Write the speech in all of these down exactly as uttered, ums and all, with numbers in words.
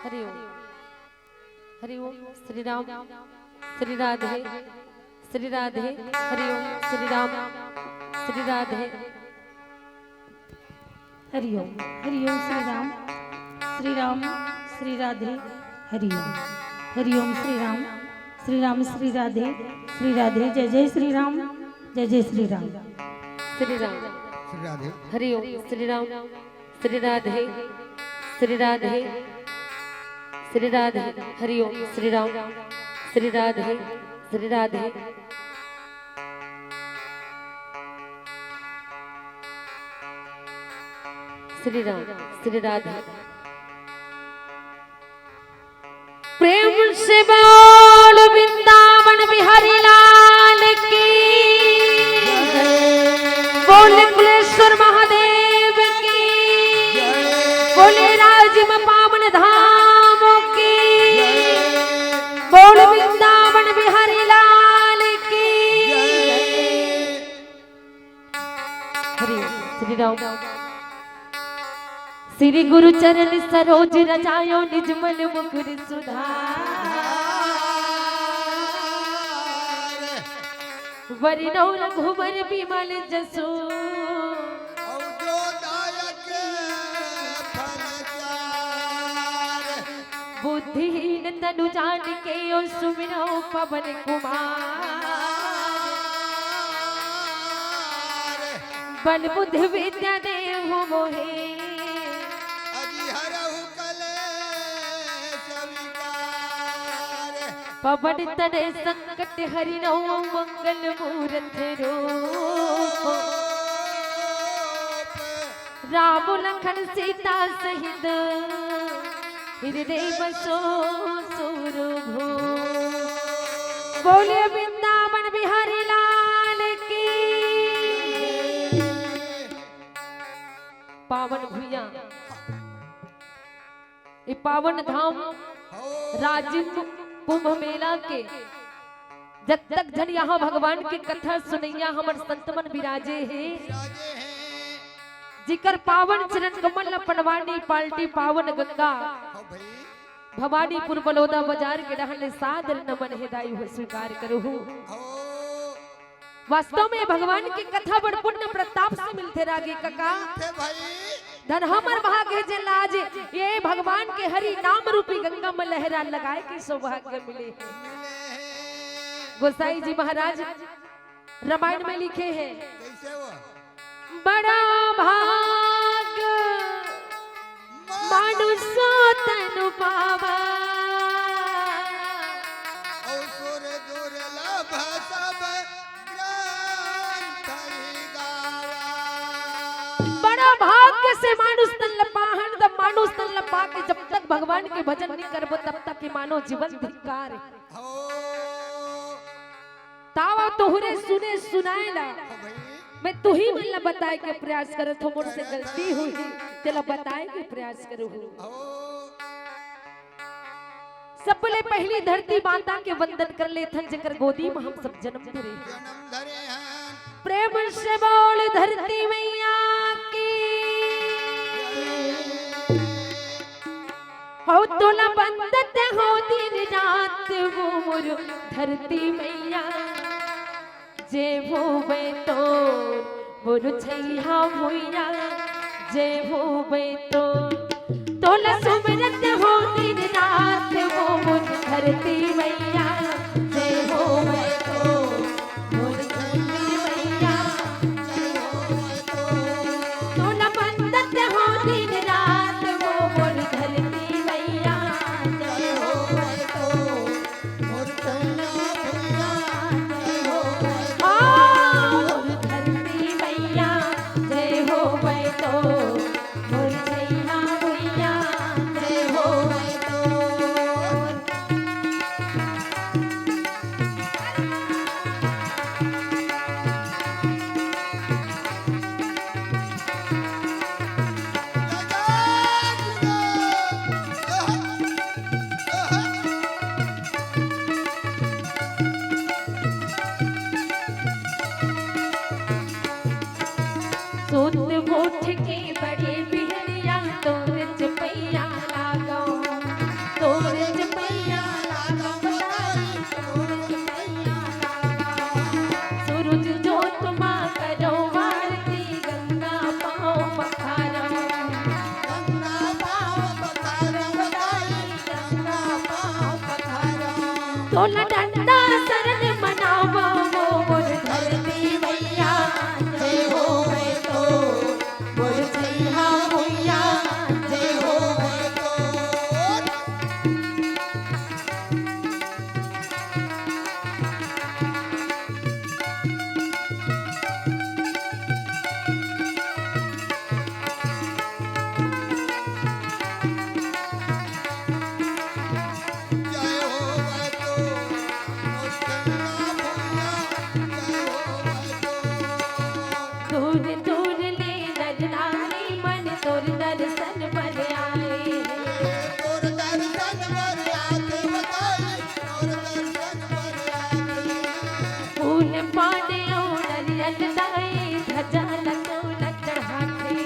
हरि ओम। हरि ओम। श्री राम। श्री राधे। श्री राधे। हरि ओम। श्री राम। श्री राधे। हरि ओम। हरि ओम। श्री राम। श्री राम। श्री राधे। हरि ओम। हरि ओम। श्री राम। श्री राम। श्री राधे। श्री राधे। जय जय श्री राम। जय जय श्री राम। श्री राम। श्री राधे। हरि ओम। श्री राम। श्री राधे। श्री राधे। श्री राधे। हरि ओम। श्री राम। श्री राधे। श्री राधे। श्री राम। श्री राधे। प्रेम से बोल वृंदावन बिहारी लाल की। बोल कुलेश्वर महादेव की। बोले राजिम पावन धाम की। बोल वृंदावन बिहारी लाल की। हरि श्री राम। श्री गुरु चरण सरोज रजायो निज मन मुकुर सुधार। वरनौ रघुबर बिमल जसु। बुद्धिहीन तनु जानिके ओ सुमिरौ पवन कुमार। बल बुद्धि विद्या देहु मोहे। पवन तनय संकट हरिनौ मंगल मूरत रूप। राम लखन सीता सहित हृदय बसो सुरभूप। बोले वृंदावन बिहारी लाल की। पावन भुइयां, ये पावन धाम राजिम कुंभ मेला के जब तक झन यहाँ भगवान के कथा सुनैया हमर संत मन बिराजे हे, जिकर पावन चरण कमल ल पनवानी पालटी पावन गंगा, भवानीपुर बलौदा बाजार के डहन ले सादर नमन हे दाई हो स्वीकार करहु। वास्तव में भगवान के कथा बड़ पुण्य प्रताप से मिलथे रागी कका। धन हमर भाग हे जे लाज, ये भगवान के हरि नाम रूपी गंगा में लहरा लगाए के सौभाग्य मिले। गोसाई जी महाराज रामायण में लिखे हे, बड़ा भाग मानुष तनु पावा। बड़ा भाग्य से मानुष तन ल पाहन, तब मानुष तन ल पाके जब तक भगवान के भजन नहीं करबो, तब तक के मानव जीवन धिक्कार हे। तावा तोहरे सुने सुनाए ला, मैं तुही मन ला बताए के प्रयास करत हो, मोर से गलती हुई, तेला बताए के प्रयास करूँ। सबले पहली धरती माता के वंदन कर लेथन, जेकर गोदी में हम सब जन्म धरे। प्रेम से बोल धरती मैया की। हो तोला बंदत हो दिन रात वो मोर धरती मैया। जे होवे तोर मोर छैया भुइया, जे होवे तोर। तोला सुमरत हो दिन रात वो मोर धरती मैया। जे होवे तोर मोर धरती मैया। तोला बंदत हो दिन रात वो मोर धरती मैया। जे होवे तोर तोला डंडा सरन मनावा वो मोर धरती मैया, जय होवै तो मोर छैहा भुइया, जय होवै तो। जय होवै तो, मोर छैहा भुइया, जय होवै तो। दूर दूर ले नर नारी मन तोर दर्शन बर आए हे। तोर दर्शन बर आथे ओ दाई, तोर दर्शन बर आथे। फूल पान अउ नरियल दाई, ध्वजा ल तोला चढ़ाथे।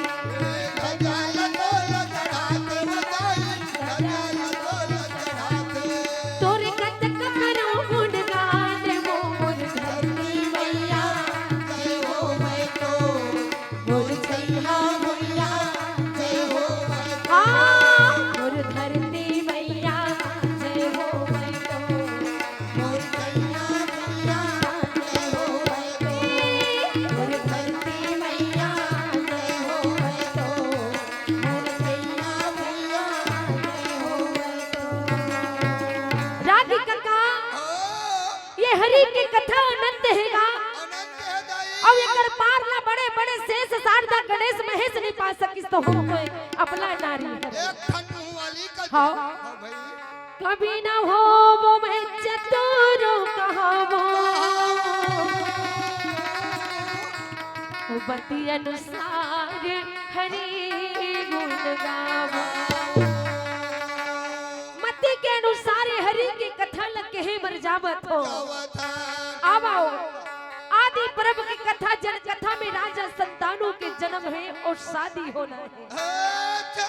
ध्वजा ल तोला चढ़ाथे ओ दाई, ध्वजा ल तोला चढ़ाथे। तोर कतक करो गुणगान मोर धरती मैया, जय होवै तो मोर छैहा भुइया, जय होवै तो। आ, मोर धरती मैया, जय होवै तो। मोर छैहा भुइया, जय होवै तो। मोर धरती मैया, जय होवै तो। मोर छैहा भुइया, जय होवै तो। रागी कका, हाँ। ये हरि के कथा अनंत हे गा। अनंत हे दाई। अउ एकर पार ला बड़े बड़े शेष शारदा गणेश महेश नइ पा सकिस, त हम तो अबला नारी हरन। एक ठन मुँह वाली कथा। हाँ। हाँ भाई। कभी न होवों मैं चतुर कहावों, बती अनुसार हरि गुण गावों। मति के अनुसार हरि के कथा ल कहे बर जावत हों। जावत हे। आव, आव। आदि परब के कथा, जन कथा में राजा संतानु के जन्म हे अउ शादी होना हे। अच्छा।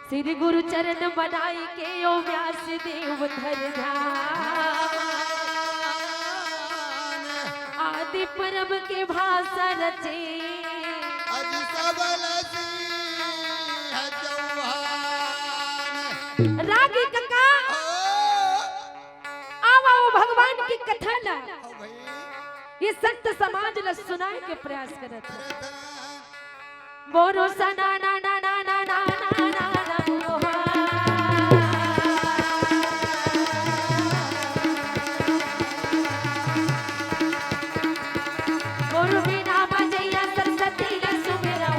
श्री गुरु चरण बनाई के ओ व्यास देव धर ध्यान। आदि परब के भाषा रचे। अजी सबल सिंह चौहान। रागी कका। ओ। आव, आव भगवान के कथा ला। हाँ भाई। ये संत समाज ला सुनाए के प्रयास करत हे। करत हे। बोलो सना ना ना ना ना ना ना ना ना ना। गुरु बिना बजैया सरस्वती ला सुमेरव।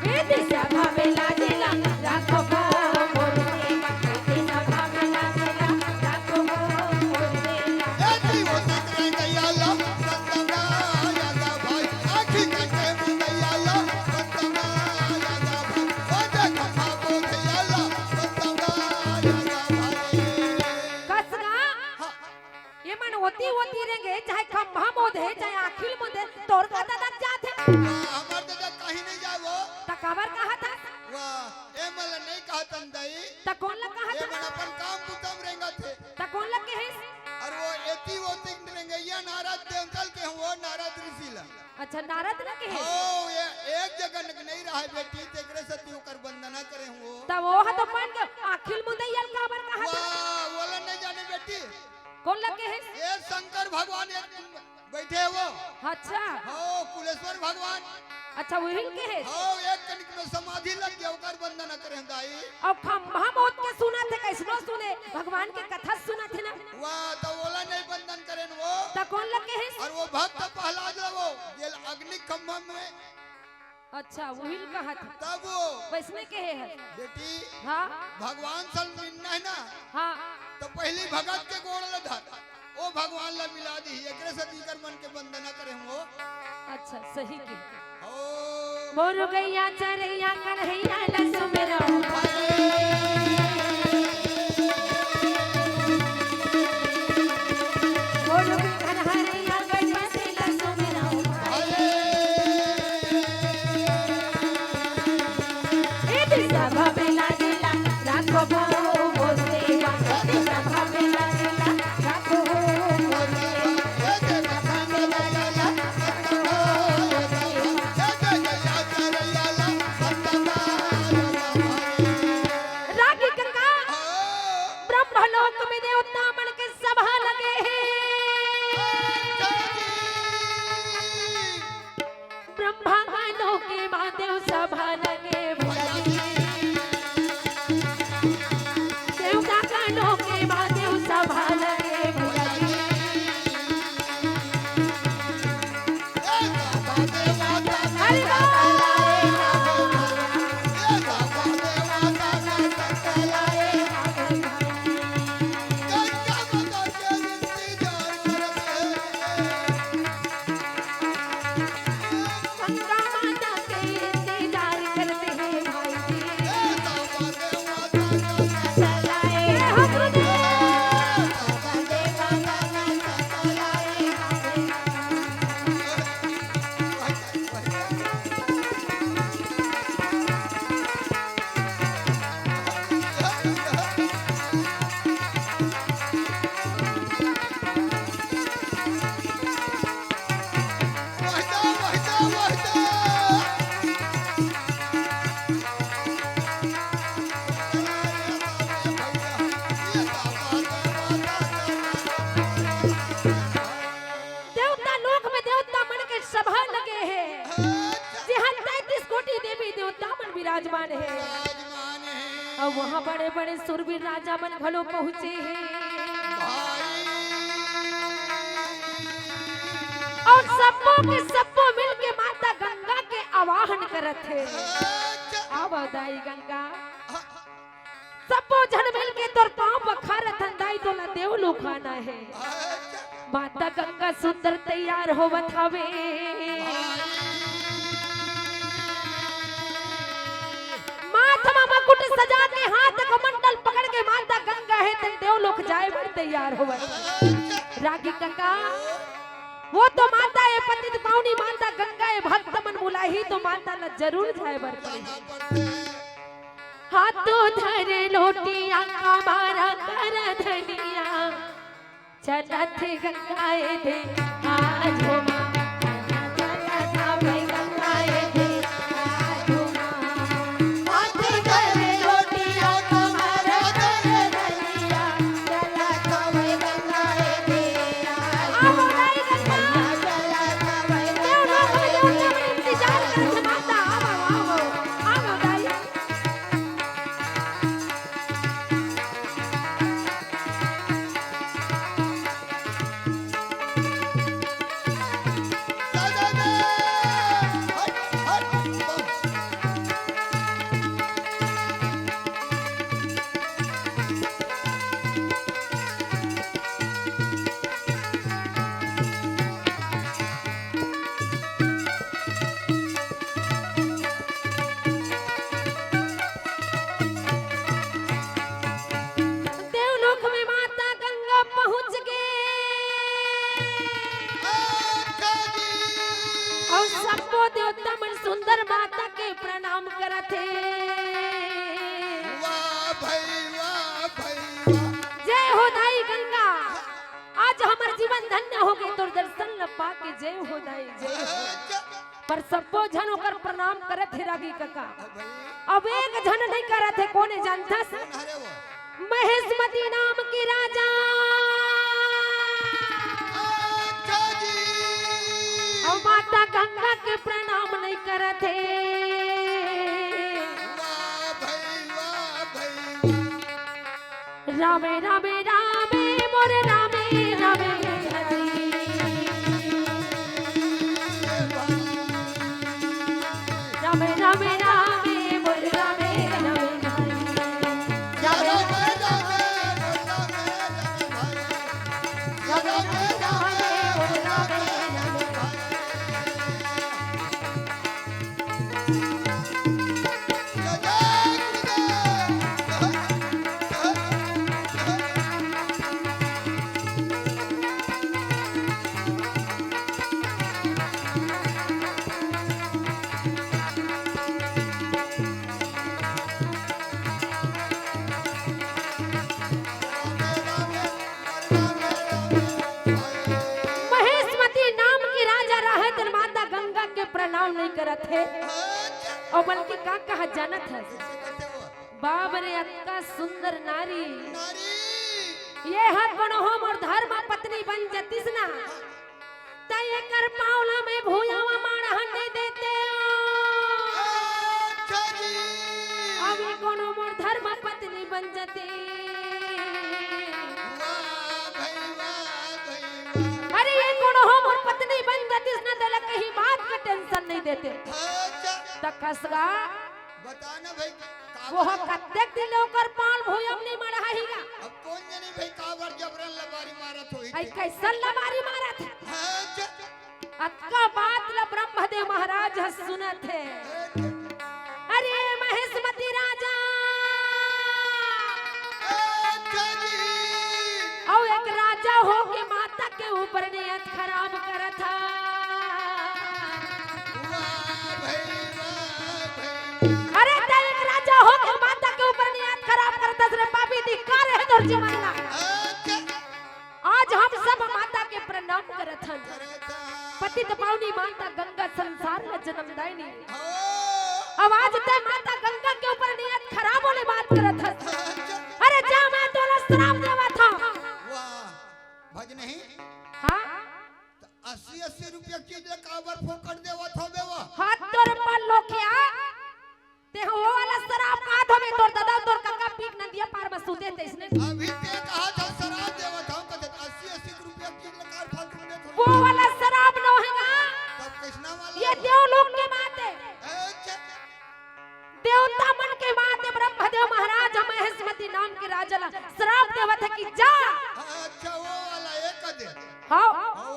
ए दिशा भावे लाजेला, राखो मोर देवा। ए दिशा भावे लाजेला, राखो मोर देवा। ए जीवो सतरे गैयाला, सतना यादा भाई। आखी कटे मुंदैयाला, सतना यादा भाई। ओ देखो भावो गैयाला, सतना यादा भाई। कसना? हाँ। ये मन ओती ओती रेंगे, चाहे खंभा मोदे, चाहे आखिल मोदे, तोर का ददक जात हे? हाँ, हमर ददक कहीं नहीं जाए वो। त काबर कहा था? वाह, ए मन ला नहीं कहा तन दाई। त कोन ला कहा ये था? मन अपन काम बुता म रेंगत हे। त कोन ला कहिस? अरे वो एती ओती रेंगे, ये नारद देवतल के हुआ, नारद ऋषि ला। अच्छा, नारद ला कहिस? हो, ये एक जगह न-, नहीं रहा बेटी, तेकरे से तू कर वंदना करे हुआ। त वो ह तो मन के आखिल मुंदैया ल काबर कहा था? वाह, वो ला नहीं जाने बेटी। कोन ला कहिस? ये शंकर भगवान एक बैठे हे वो। अच्छा। हो, कुलेश्वर भगवान। अच्छा, उही ल कहिस? हो, एक कनिक में समाधि लग गया, ओकर वंदना करे दाई। अउ खंभा मोद के सुनत हे, कइसनो सुने, भगवान के कथा सुनत हे ना। वाह, त ओला नहीं वंदन करेन वो। त कोन ला कहिस? अउ वो भक्त प्रहलाद ला वो, जेल अग्नि खंभा में अच्छा, उही ल कहा था। तब वो वइसने कहे हे। बेटी, हाँ। भगवान सल मिलना हे ना, हाँ। त पहली भगत के गोड़ ला धर, ओ भगवान ला मिला दी, एकरे से तीकर मन के वंदना करे हम वो। अच्छा, सही के। ओ। मोर गैया चरैया कन्हैया ला सुमेरव। मोर बिघन हरैया गणपति ला सुमेरव। ए दिशा भावे लाजेला, राखो मोर देवा। दिशा भावे लाजेला, राखो मोर देवा। विराजमान हे। विराजमान हे। अउ वहाँ बड़े-बड़े सुरवीर राजा मन घलो पहुँचे हे। भाई। अउ सब्बो के सब्बो मिल के माता गंगा के आवाहन करत हे। अच्छा। आव दाई गंगा। हाँ। सब्बो झन मिल के तोर पाँव पखारत हन दाई, तोला देवलोक आना हे। अच्छा। माता गंगा सुंदर तैयार होवत हवे। माथ म मुकुट सजा के हाथ कमंडल पकड़ के माता गंगा हे तेन देवलोक जाए बर तैयार होवत हे। रागी कका, वो तो माता ए पतित पावनी माता गंगा ए भक्त मन बुलाही तो माता ला जरूर जाए बर पड़ही। हाथों धरे लोटिया कमारा कर धनिया, चलत गंगाए दे आज हो माँ। चलत आवे गंगाए दे आज हो माँ। हाथों धरे लोटिया कमारा कर धनिया, चलत आवे गंगाए दे आज हो माँ। चलत आवे गंगाए दे आज हो माँ। इंतजार करत माता, आवो, आवो, आवो दाई। देवलोक में माता गंगा पहुंच गे। अच्छा जी। अउ सब्बो देवता मन सुंदर माता के प्रणाम करत हे। वाह भाई, वाह भाई, वाह। जय हो दाई गंगा, आज हमर जीवन धन्य हो गे, तोर दर्शन ल पाके। जय हो दाई, जय हो। अच्छा। पर सब्बो झन ओकर प्रणाम करत हे रागी कका। अब एक झन नइ करत हे, कोन हे जानथस? कौन हरे वो? महेशमती नाम के राजा। अच्छा जी। अउ माता गंगा के प्रणाम नइ करत हे। वाह भाई, वाह भाई, वाह। रामे रामे रामे मोर रामे रामे हरी। रामे रामे रामे मोर रामे रामे हरी। रामे रामे रामे मोर रामे रामे हरी। रामे रामे रामे मोर रामे रामे हरी। महेशमती नाम के राजा रहत माता गंगा के प्रणाम नइ करत हे। अउ बल्कि का कहत जानत हस? बाप रे, अतका सुंदर नारी। नारी। ये हर कोनो हो मोर धर्म पत्नी बन जतिस ना, त एकर पाँव ला मैं भुइयां म माढ़ा नइ देतेंव। अच्छा जी। अब ये कोनो मोर धर्म पत्नी बन जतिस। वाह भाई, वाह भाई, वाह। अरे ये कोनो हो मोर पत्नी बन जतिस ना, तेला कहीं बात के tension नइ देतेंव। अच्छा। त कस गा बता ना भाई, वो काबर? कतेक दिन ले ओकर पाँव भुइयां म नइ मढ़ाही गा। अब कोन जनी भाई काबर जबरन लबारी मारत होही अई ते? कइसन लबारी मारत हे? हाँ, ज- अतका बात ल ब्रह्मदेव महाराज ह सुनत हे। अरे महेशमती राजा, अच्छा जी। अउ एक राजा हो के माता के ऊपर नियत खराब करत हा। वाह भाई, वाह भाई। अरे, तैं एक राजा हो के माता के ऊपर नियत खराब करत हस रे पापी, धिक्कार हे तोर जीवन ला। अच्छा। आज हम सब माता के प्रणाम करत हन। करत हन। पतित पावनी माता गंगा संसार ला जन्मदायिनी। हो। अब आज तैं माता गंगा के ऊपर नियत खराब वाली बात करत हस। अच्छा। अरे, जा मैं तोला श्राप देवत हंव। वाह, भजनही। हाँ? त अस्सी अस्सी रुपया चीज ले काबर फोकट देवत हवे वो? हाथ तोर पर लोखिया, ते शराब कहात हवे, तोर ददा, तोर कका पी के नदिया पार म सूते तइसने। अभी ते कहा था शराब देवत हूँ, कहते अस्सी अस्सी रुपया किलो कार फालतू में थोड़ी। वो वाला शराब नो है ना। तब कैसना वाला? ये देवलोक के बात है। अच्छा। देवता मन के बात है, ब्रह्मदेव महाराज ह महेशमती नाम के राजा ला शराब देवत है कि जा। अच्छा, वो वाला एक दे। हाँ। ओ।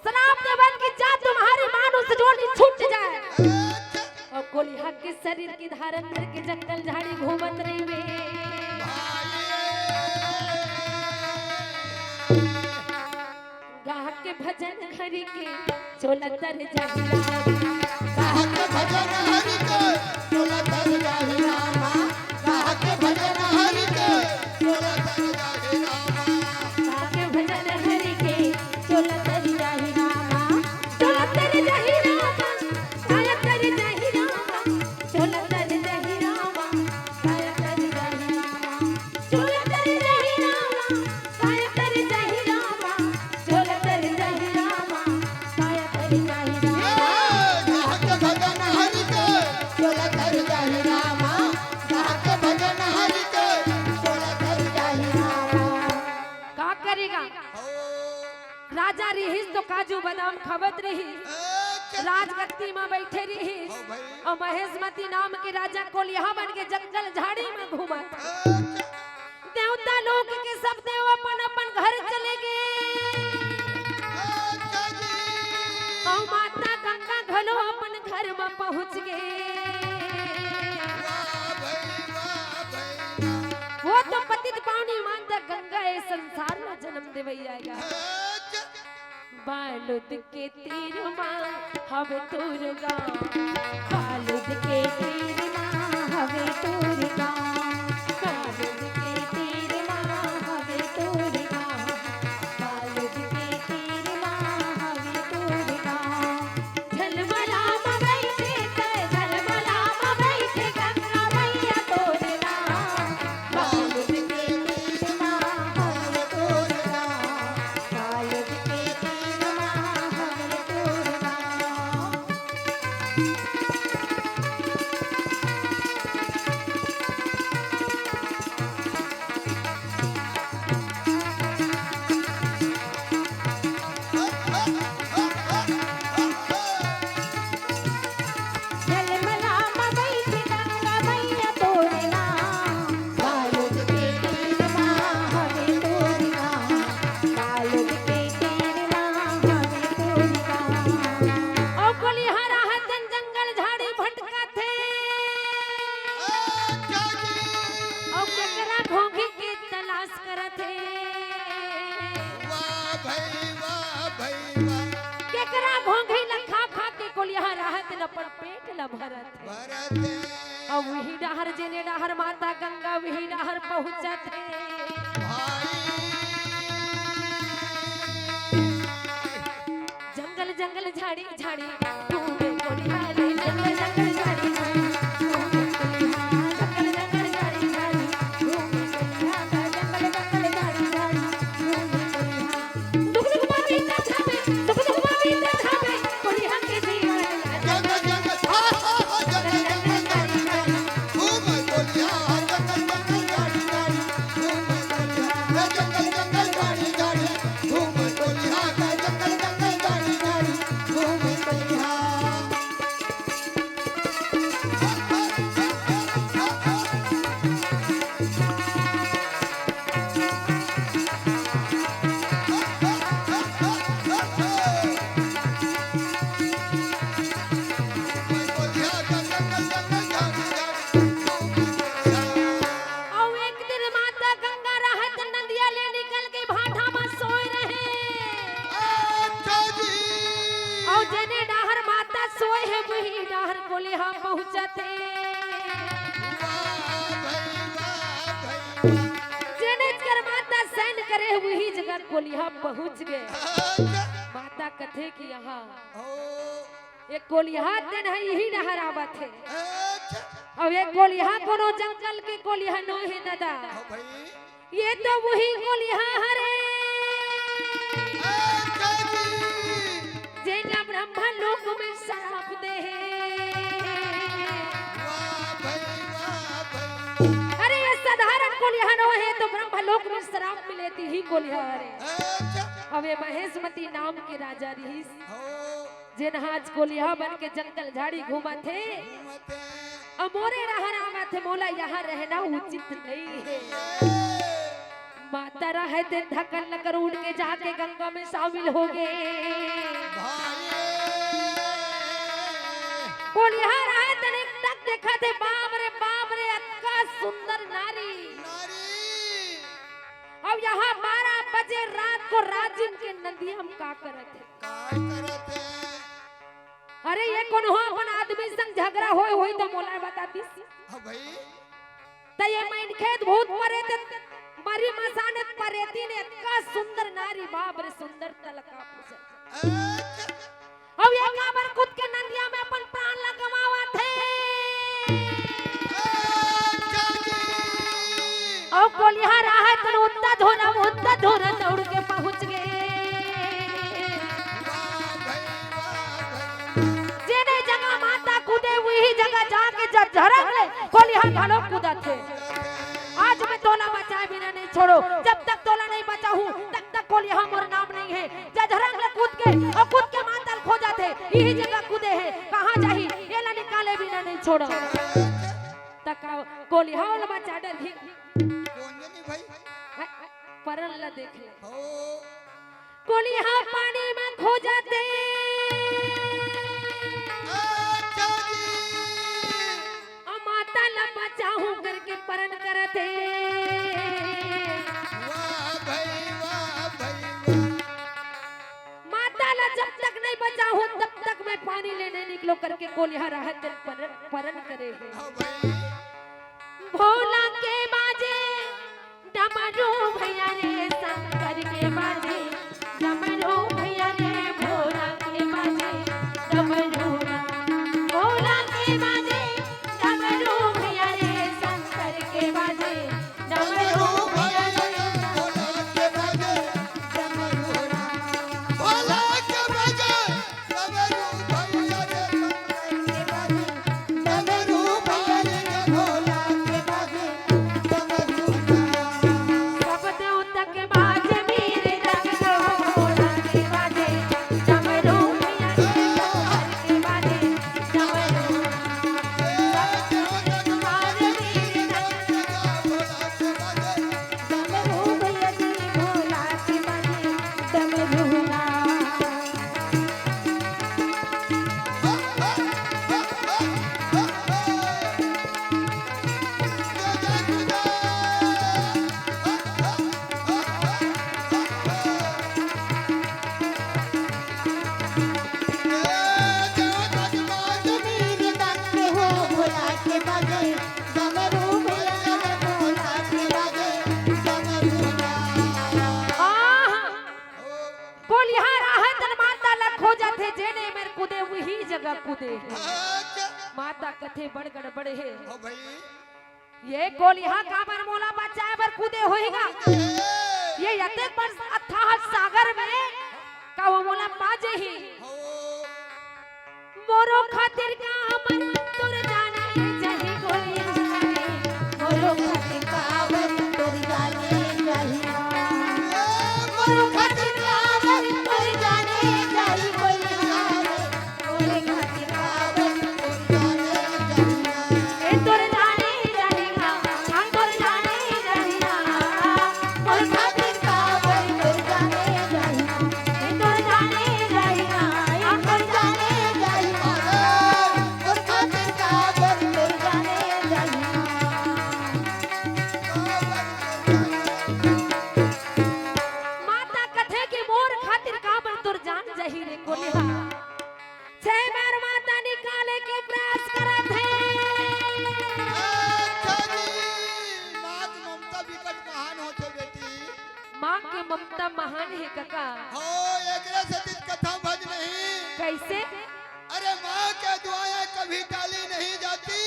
शराब देवत कि जा तुम्हारी मानुष जोड़ी छूट जाए। अच्छा। और कोलिहा के शरीर के धारण करके जंगल झाड़ी घूमत रहिबे। भाई। गाह के भजन हरि के चोला तर जाही रामा। गाह के भजन हरि के चोला तर जाही रामा। गाह के भजन हरि के चोला तर जाही रामा। गाह के भजन हरि के चोला तर जाही रामा। चोला तर जाही रामा। चोला तर जाही रामा। चोला तर जाही रामा। चोला तर जाही रामा। चोला तर जाही रामा। चोला तर जाही रामा। चोला तर जाही रामा। चोला तर जाही रामा। ए, गाह के भजन हरि के चोला तर जाही रामा। गाह के भजन हरि के चोला तर जाही रामा। का करेगा? ओ। राजा रिहिस तो काजू बादाम खावत रिहिस, अच्छा। राजगद्दी म बइठे रिहिस। हाँ भाई। अउ महेशमती नाम के राजा कोलिहा बन के जंगल झाड़ी म घूमत। अच्छा। देवता लोक के सब देव अपन अपन घर चले गे। अच्छा जी। अउ माता गंगा घलो अपन घर म पहुंच गे। वाह भाई, वाह भाई, वाह। वो तो पतित पावनी माता गंगा ए संसार म जन्म देवइया गा। अच्छा। बालोद के तीर मा हवे तोर गाँव, बालोद के तीर मा हवे तोर गाँव, बालोद के तीर मा हवे तोर गाँव, बालोद के तीर मा हवे तोर गाँव। झलमला म बइठे त, झलमला म बइठे गंगा मइया तोर गाँव। बालोद के तीर मा हवे तोर गाँव। बालोद के तीर मा हवे तोर गाँव। झलमला म बइठे गंगा मइया तोर गाँव। बालोद के तीर मा हवे तोर गाँव। बालोद के तीर मा हवे तोर गाँव। ओ कोलिहा राहत जंगल झाड़ी भटकत हे। अच्छा जी। अउ केकरा घोंघी के तलाश करत हे। वाह भाई, वाह भाई, वाह। केकरा घोंघी ल खा खा के कोलिहा राहत न अपन पेट ल भरत हे। भरत हे। अउ उही डहर, जेने डहर माता गंगा, उही डहर पहुँचत हे। भाई। जंगल जंगल झाड़ी झाड़ी घूमे कोलिहा रे, जंगल जंगल झाड़ी झाड़ी घूमे कोलिहा, जंगल जंगल झाड़ी झाड़ी घूमे कोलिहा, जंगल जंगल झाड़ी झाड़ी घूमे कोलिहा। दुख दुख बाबी ना धावे, दुख दुख बाबी ना धावे, कोलिहा के जीवन। जंगल जंगल, हा, हा, हा, जंगल जंगल झाड़ी झाड़ी घूमे कोलिहा, जंगल जंगल झाड़ी झाड़ी घूमे कोलिहा, जंगल जंगल झाड़ी झाड़ी घूमे कोलिहा, जंगल जंगल झाड़ी झाड़ी घूमे कोलिहा। अउ एक दिन माता गंगा रहत नदिया ले निकल के भाठा म सोए रहे। अच्छा जी। अउ जेने डहर माता सोए हे, वही डहर कोलिहा पहुँचत हे। वाह भाई, वाह भाई, वाह। जेने कर माता सैन करे, वही जगह कोलिहा पहुँच गे। अच्छा। माता कथे कि यहाँ ओ। एक कोलिहा तेन ह इही डहर आवत हे। अच्छा। अउ एक कोलिहा कोनो जंगल के कोलिहा नो हे ददा। हाँ भाई। ये तो वही कोलिहा हरे। अच्छा जी। जेला ब्रह्मा लोक में सराप दे हे। वाह भाई, लोक में श्राप मिले ती ही कोलिहा हरे। अच्छा। अब ये महेशमती नाम के राजा रिहिस, हो। जेन ह आज कोलिहा बन के जंगल झाड़ी घूमत हे। घूमत हे। अब मोरे रहन आवत हे, मोला यहाँ रहना उचित नहीं है। ए। माता राहय तेन धकन ल कर उड़ के जाके गंगा में शामिल हो गे। भाई। कोलिहा राहय तेन एक टक देखत हे, बाप रे बाप रे, अतका सुंदर नारी। नारी। अब यहाँ बारह बजे रात को राजिम के नंदिया म का करत हे? काय करत हे? अरे ये कोनो ह अपन आदमी संग झगड़ा होय होही त मोला बतातिस। हाँ भाई। त ये मनखे भूत परेत मरी मसान परेती ने अतका सुंदर नारी, बाप रे, सुंदर तलका पूजा। अच्छा। अब ये काबर खुद के नंदिया में अपन प्राण ल गंवावत हे। अच्छा जी। अउ कोलिहा राहय तेन उत्ता धोरा, उत्ता धोरा दौड़ के पहुंच गे। वाह भाई, वाह भाई। जेने जगह माता कूदे, उही जगह जाके जब झरक ले, कोलिहा घलो कूदत हे। आज मैं तोला बचाए बिना नहीं छोड़ों, जब तक तोला नहीं बचाहूं, तब तक कोलिहा मोर नाम नहीं है। जब झरक ले कूद के, अउ कूद के माता ल खोजत हे, इही जगह कूदे हे, कहाँ जाही, एला निकाले बिना नहीं छोड़ों। त का कोलिहा ओला बचा डरही? कोन जनी भाई? हाय, हाय, परन ला देख ले। हो। कोलिहा पानी में खोजत हे। अच्छा जी। अउ माता ला बचाहूं करके परन करत हे। वाह भाई, वाह भाई, वाह। माता ला जब तक नहीं बचाहूं, तब तक मैं पानी ले नहीं निकलों करके कोलिहा राहय तेन परन, परन करे हे। हाँ भाई। भोला के बाजे डमरू भैया रे, शंकर के बाजे डमरू भैया रे, भोला के बाजे डमरू ना। भोला के बाजे डमरू भैया रे, शंकर के बाजे डमरू भैया रे, भोला के बाजे डमरू ना। भोला के बाजे डमरू भैया रे, शंकर के बाजे डमरू भैया रे, भोला के बाजे डमरू ना। सब देवता के बाजे मीर डमरू, भोला के बाजे डमरू भैया रे, शंकर के बाजे डमरू ना। सब देवता के बाजे मीर डमरू, भोला के बाजे डमरू भैया जी, भोला के बाजे डमरू ना। आहा! कोलिहा राहय तेन माता ला खोजत हे, जेने मेर कूदे उही जगह कूदे हे। अच्छा। माता कथे बड़ गड़बड़ हे। हाँ भाई। ये कोलिहा काबर मोला बचाए बर कूदे होही गा? ए। ये अतेक बड़ अथाह सागर में का वो मोला पा जही? हो। मोरो खातिर काबर तोर जाने जाही कोलिहा रे, मोरो खातिर काबर तोर जाने जाही। मोरो खातिर काबर तोर जाने जाही कोलिहा रे, मोरो खातिर काबर तोर जाने जाही। ए तोर जाने जाही ना, हाँ तोर जाने जाही ना। मोर खातिर काबर तोर जाने जाही ना, ए तोर जाने जाही ना, ए तोर जाने जाही ना। मोर खातिर काबर तोर जाने जाही ना। माता कथे कि मोर खातिर काबर तोर जान जाही रे कोलिहा। छह बार माता निकाले के प्रयास करत हे। अच्छा जी, माँ के ममता बिकट महान होथे बेटी। माँ के ममता महान हे कका। हो, एकरे सेती कथा भज नहीं। कैसे? अरे माँ के दुआएं कभी टाली नहीं जाती।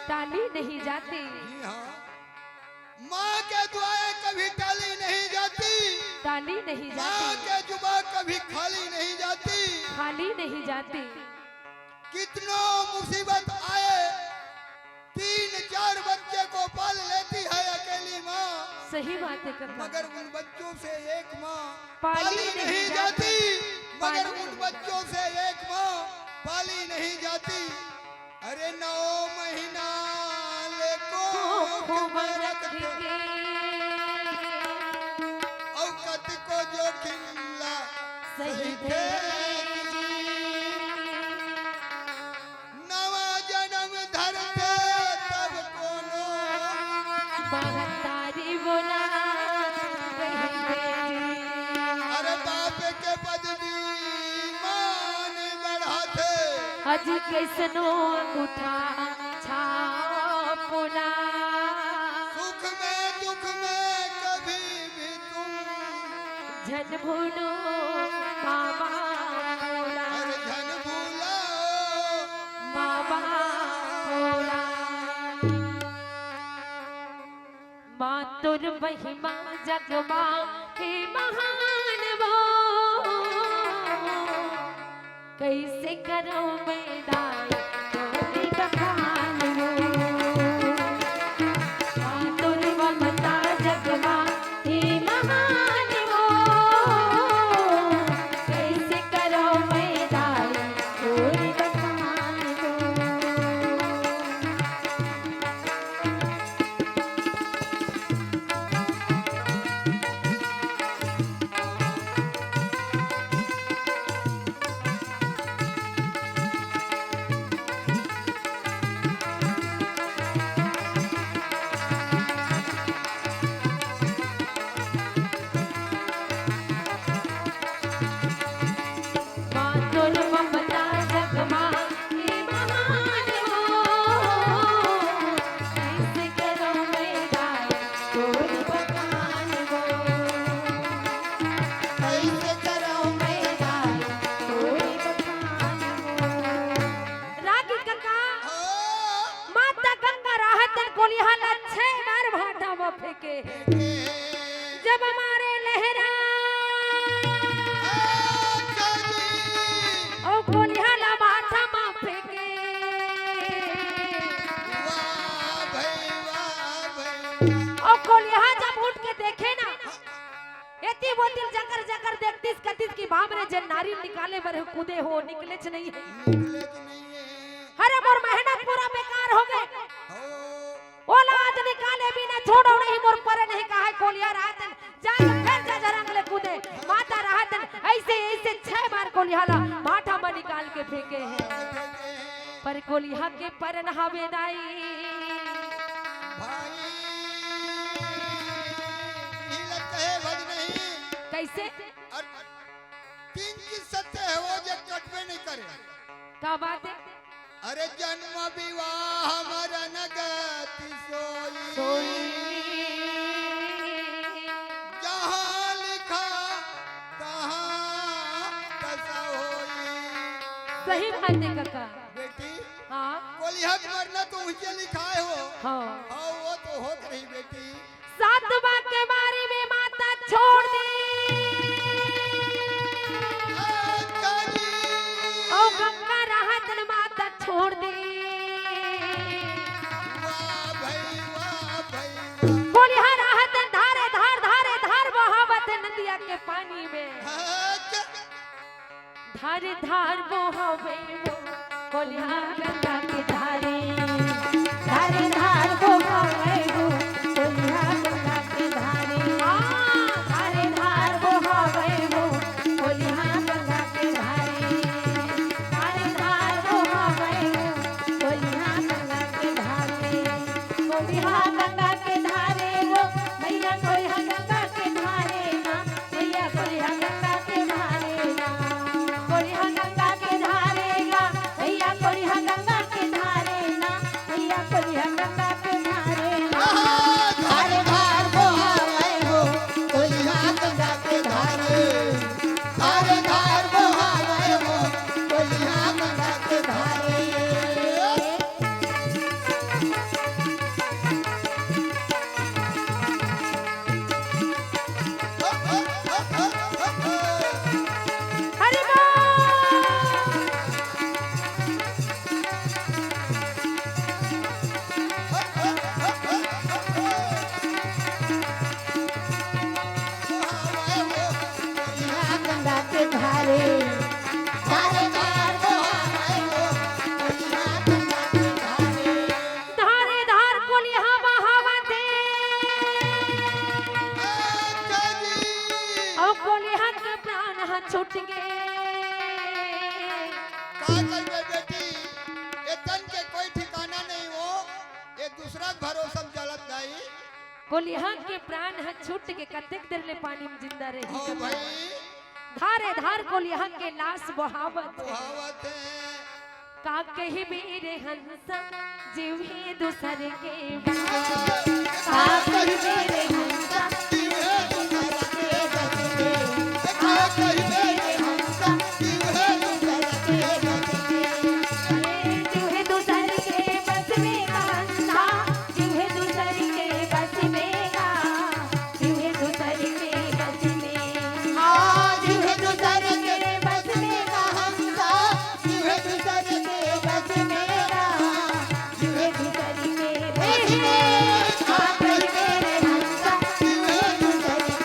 टाली नहीं जाती। जी हाँ। माँ के दुआएं कभी टाली नहीं जाती। टाली नहीं जाती। माँ के जुबां कभी खाली नहीं जाती। खाली नहीं जाती। कितनों मुसीबत आए, तीन चार बच्चे को पाल लेती है अकेली माँ। सही बात है कका। मगर उन बच्चों से एक माँ पाली पाली नहीं नहीं जाती, जाती, मगर पाली उन नहीं बच्चों से एक माँ पाली नहीं जाती। अरे नौ महीना ले कोख कोख में में रख रख के। के। अउ कतको जोखिम ला सही सही थे। थे। नवा जनम धरथे तब कोनो महतारी बोला कहिथे। अरे बाप के पदवी मान बढ़ाथे। अजी कइसनो अंगूठा छाप ना। सुख में दुख में कभी भी तुम झन भूलो माँ बाप बोला। अरे झन भूलो माँ बाप बोला। माँ तोर महिमा जग मा हे महान वो। कइसे करँव मैं दाई तोर बखान वो। माँ तोर ममता जग मा हे महान वो। कइसे करँव मैं दाई तोर बखान वो। माँ तोर ममता जग मा हे महान वो। कइसे करँव मैं दाई तोर बखान वो। कइसे करँव मैं दाई तोर बखान वो। रागी कका, हाँ। माता गंगा राहत कोलिहा ला छह बार भाटा म फेंके। जब मारे लहरा अच्छा जी। अउ कोलिहा ला भाटा म फेंके। वाह भाई, वाह भाई। अउ कोलिहा जब उठ के देखे ना, एती वोती ल जकर जकर देखतिस कतिस कि बाप रे, जेन नारी निकाले बर कूदे हो, निकलेच नइ हे। निकलेच नइ हे। अरे मोर मेहनत पूरा बेकार होगे। हो। ओला आज निकाले बिना छोड़ँव नहीं, मोर परे नहीं कहाय कोलिहा राहत। जा तो फेर जा जरंग ले कूदे। माता राहत अइसे अइसे छह बार कोलिहा ला भाटा म निकाल के फेंके हे। पर कोलिहा के परन हावे दाई। भाई, इही ला कहे भज नहीं। कइसे? अउ तीन चीज सत्य हे वो जे कटबे नइ करे। का बात हे? अरे जन्म विवाह मरन गति सोई। सोई। जहाँ लिखा तहाँ दशा होई। सही बात हे कका। बेटी, हाँ। कोलिहा के मरना तो उहिंचे लिखाय हो। हाँ। हाँ, वो तो होत रही बेटी। सात बार के बारी में माता छोड़ दे। अच्छा जी। अउ गंगा राहत न माता छोड़ दे। वाह भाई, वाह भाई, वाह। कोलिहा राहत धारे धार, धारे धार बहावत नदिया के पानी में। अच्छा। धार धार बोहावे वो कोलिहा गंगा के धारे। धार धार बोहावे वो कोलिहा गंगा के धारे। हाँ। धार धार बोहावे वो कोलिहा गंगा के धारे। धार धार बोहावे वो कोलिहा गंगा के धारे। कोलिहा गंगा के धारे वो, भैया कोलिहा गंगा के धारे ना। भैया कोलिहा गंगा के धारे ना, कोलिहा गंगा के धारे ना, भैया कोलिहा गंगा के धारे ना, भैया कोलिहा गंगा के धारे ना। आहा, धार धार बोहावे वो कोलिहा गंगा के धारे, धार धार बोहावे वो कोलिहा गंगा के धारे। हरि बोल। दूसरा के भरोसा में चलत दाई। कोलिहा के प्राण ह छूट के कतेक देर ले पानी में जिंदा रही। हाँ भाई। धारे धार कोलिहा के लाश बोहावत हे। बोहावत हे। का कहिबे रे हंसा, जीव हे दूसर के बस में। का कहिबे रे हंसा, जीव हे दूसर के बस में। का कहिबे रे हंसा, जीव हे दूसर के बस में। जीव हे दूसर के बस में हंसा, जीव हे दूसर के बस में ना। जीव हे दूसर के बस में। हाँ, जीव हे दूसर के बस में ना हंसा, जीव हे दूसर के बस में ना। जीव हे दूसर के बस में। हाँ, कहिबे रे हंसा, जीव हे दूसर के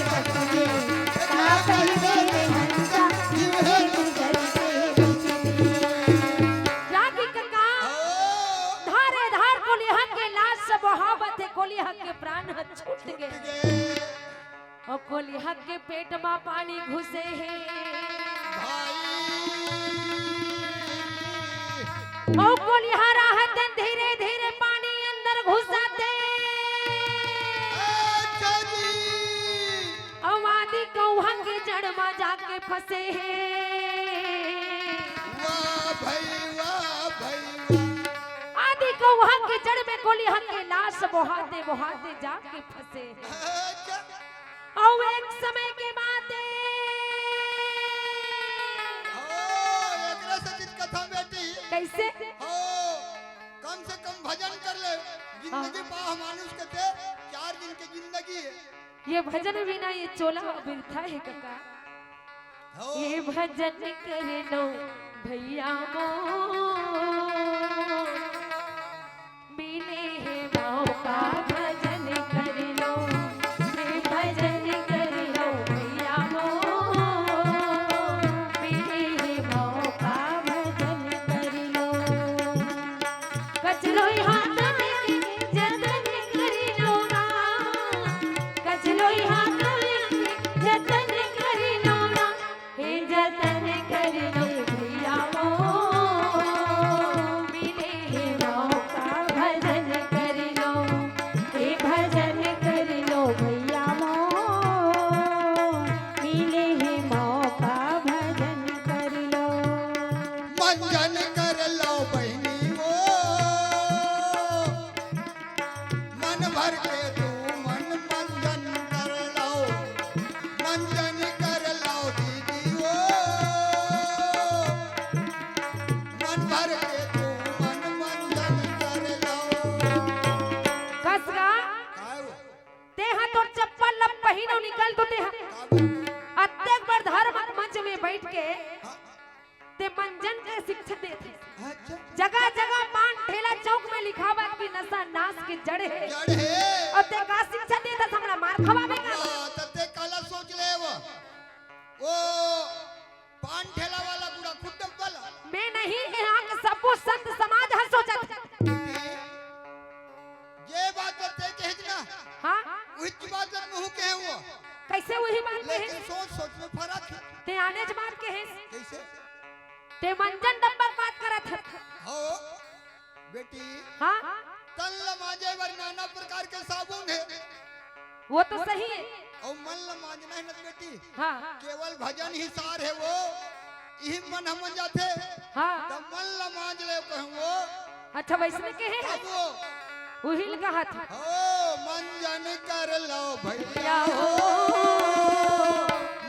बस में। हाँ, कहिबे रे हंसा, जीव हे दूसर के बस में। रागी कका, धारे धार कोलिहा के लाश बोहावत हे, कोलिहा के प्राण ह छूट गे। अउ कोलिहा के पेट म पानी घुसे हे। भाई। अउ कोलिहा राहत धीरे धीरे पानी अंदर घुसाथे। अच्छा जी। अउ आदि कौहा के जड़ म जाके फंसे हे। वाह भाई, वाह भाई, वाह। आदि कौहा के जड़ में कोलिहा के लाश बोहाते बोहाते जाके फंसे हे। अच्छा। अउ एक समय के बात हे। हो, एकरा से चित कथा बेटी। कइसे? हो, कम से कम भजन कर ले। जिंदगी हाँ। पाह मानुष के ते चार दिन के जिंदगी हे। ये भजन बिना ये चोला बिरथा हे कका। हो। ये भजन कर लो भइया मोर, मिले हे मौका भजन कर लो, ये भजन कर लो भइया मोर, मिले हे मौका भजन कर लो। कचलोई हाथ में जतन कर लो ना, कचलोई हाथ में जतन कर लो ना, हे जतन कर लो भइया मोर, मिले हे मौका भजन कर लो, हे भजन कर लो भइया मोर, मिले हे मौका भजन कर लो। मंजन कर लो बहिनी वो, मन भर के तू मन मंजन कर लो, मंजन कर लो दीदी वो, मन भर के तू मन मंजन कर लो। कस गा? काय वो? तेहा तोर चप्पल ल पहिन अउ निकल तो तेहा। का वो? अतेक बड़ धर्म मंच में बइठ के हाँ। ते मंजन के शिक्षा देथे। अच्छा। जगह जगह पान ठेला चौक में लिखावत कि नशा नाश के जड़ हे। जड़ हे। अउ ते का शिक्षा देथस, हमला मार खवाबे का? हाँ, त ते काला सोच ले वो। वो पान ठेला वाला बूढ़ा खुद डब्बा ला। मैं नहीं, यहाँ के सबो संत समाज ह सोचत हे। ये बात बर ते कहे ना। हाँ। उही बात बर महूँ कहे वो। कइसे उही बात कहे? लेकिन सोच सोच में फरक हे। ते आनेच बात कहे। कइसे? ते मंजन डब्बा के बात करत हे। हो बेटी। हाँ। तन ल मांजे बर नाना प्रकार के साबुन हे। वो तो सही हे। अउ मन ल मांजना हे न बेटी। हाँ। केवल भजन ही सार हे वो। इही मन हमन जाथे। हाँ। त मन ल मांज ले कहूँ वो। अच्छा, वइसने कहे हे? तब वो। उही ल कहत हे। हो, मंजन कर लो भइया हो।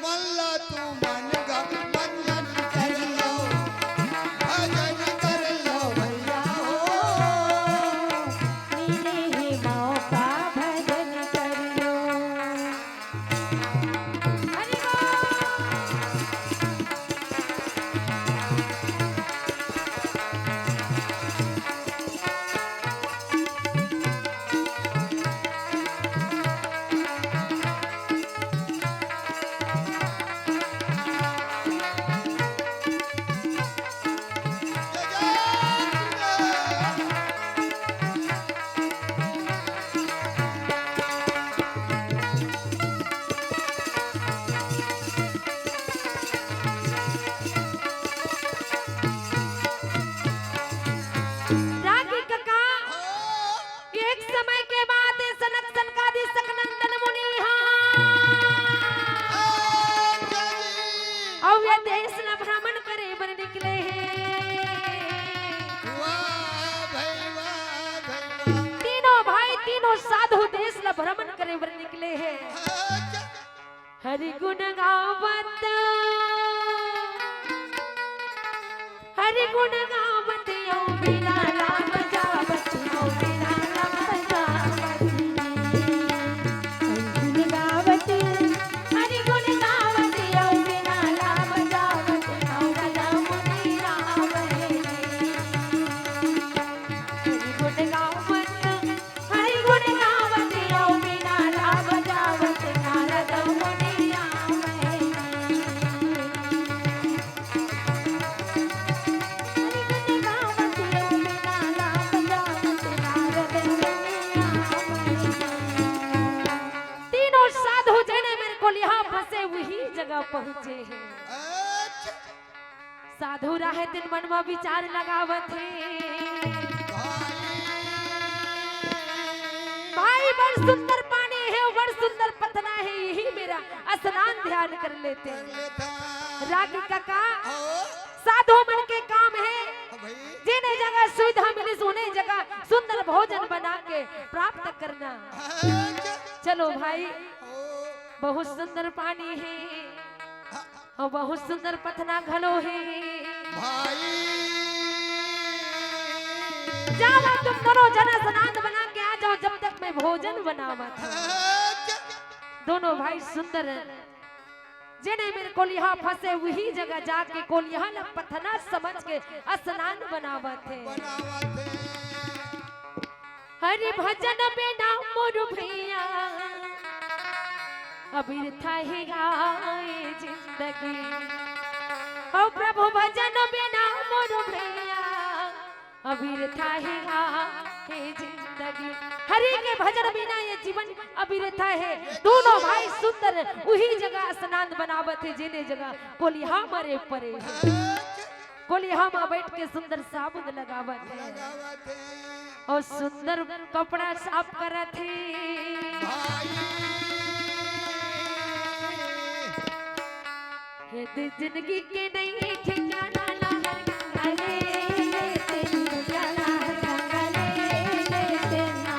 मन ला तू मन गा, मंजन कर लो। भजन कर लो भइया हो। मिले हे मौका भजन कर लो। हरि बोल। करे बर निकले हे। अच्छा। हरि गुण गावत, हरि गुण गावत, अउ बीना ला बजावत, अउ बीना ला बजावत। हरि गुण गावत, हरि गुण गावत, अउ बीना ला बजावत, अउ राजा मुनि राम हे। हरि गुण गावत, हरि गुण गावत, अउ बीना ला बजावत, नारद मुनि आवे। हरि गुण गावत, अउ बीना ला बजावत, नारद मुनि आवे। तीनों साधु जेने मेर कोलिहा फंसे, उही जगह पहुंचे हे। अच्छा। साधु राहे तेन मन म विचार लगावत हे। भाई, बड़ सुंदर पानी हे, बड़ सुंदर पथना हे, इही मेर स्नान ध्यान कर लेते। कर लेता। रागी कका, हाँ। साधु मन के काम हे, हाँ भाई। जेने जगह सुविधा मिलिस, ओने जगह सुंदर भोजन बना के प्राप्त करना। हाँ, च- चलो भाई, हाँ। बहुत सुंदर पानी हे। हाँ। अउ बहुत सुंदर पथना घलो हे। भाई। जावव तुम दोनों जन स्नान बना के आ जावव, जब तक मैं भोजन बनावत हँव। अच्छा। दोनों भाई सुंदर, जेने मेर कोलिहा फंसे, उही जगह जाके कोलिहा ला पथना समझ के स्नान बनावत हे। बनावत हे। हरि भजन बिना मोर भैया, अबिरथा हे आए जिंदगी। हो प्रभु भजन बिना मोर भैया, अबिरथा हे आए जिंदगी। हरि के भजन बिना ये जीवन अबिरथा हे। दोनों भाई सुंदर उही जगह स्नान बनावत हे, जेने जगह कोलिहा मरे परे हे। कोलिहा म बइठ के सुंदर साबुन लगावत हे। लगावत हे। अउ सुंदर कपड़ा साफ करत हे। भाई। हे दे जिंदगी के नइ ठिकाना ला हर गंगा ले लेते, गंगा ला हर गंगा ले लेते ना।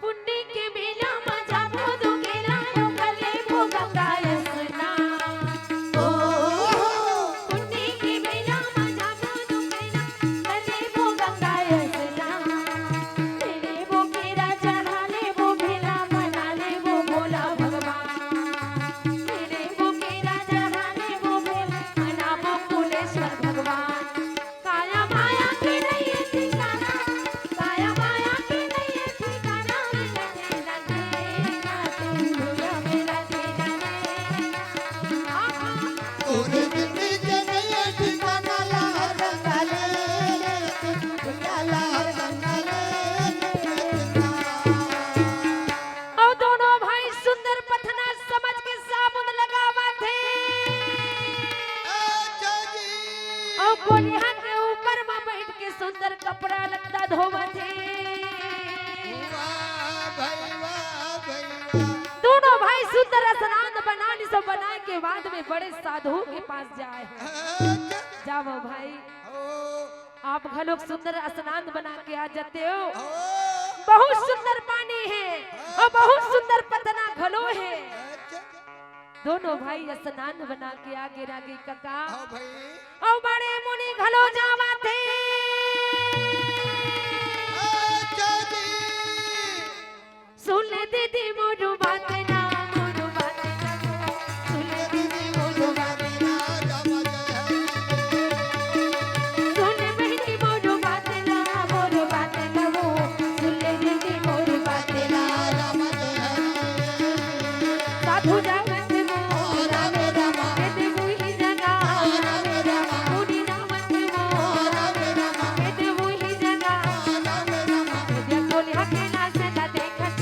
पुन्नी के मेला म जाबो दू केला, ओकर लेबो गंगा स्नान। ओ, पुन्नी के मेला म जाबो दू केला, ओकर लेबो गंगा स्नान। ले लेबो केरा चढ़ा लेबो, भेला मना लेबो भोला भगवान। ले लेबो केरा चढ़ा लेबो, भेला मनाबो कुलेश्वर भगवान। काया माया के नइये ठिकाना, काया माया के नइये ठिकाना, मिलथे न देना, तुम भैया मेरा देना रे। आहा। तोरे बिन के नइये ठिकाना, लहर गंगा ले, भैया लहर गंगा ले। अउ दोनों भाई सुंदर पथना समझ के साबुन लगावत हे। अच्छा जी। अउ कोलिहा के ऊपर म बइठ के सुंदर कपड़ा लत्ता धोवत हे। वाह भाई, वाह भाई, वाह। दोनों भाई सुंदर स्नान बना लिस, बनाए के बाद में बड़े साधु के पास जाए हे। अच्छा। जावव भाई। ओ। आप घलोक सुंदर स्नान बना के आ जाते हो। ओ। बहुत सुंदर पानी हे अउ बहुत सुंदर पथना घलो हे। अच्छा। दोनों भाई स्नान बना के आगे रागे कका। हाँ भाई। अउ बड़े मुनि घलो जावत हे। अच्छा जी। सुन ले दीदी मोर बात ना, मोर बात ना, सुन ले दीदी मोर बात ना। सुन बहिनी मोर बात ना, मोर बात ना वो, सुन ले दीदी मोर बात ना। साधु जावत वो, राम राम, वेद वही जना, राम राम, मुनि जावत वो, राम राम, वेद वही जना, राम राम, वेद बोलिया के नाच ला देखत।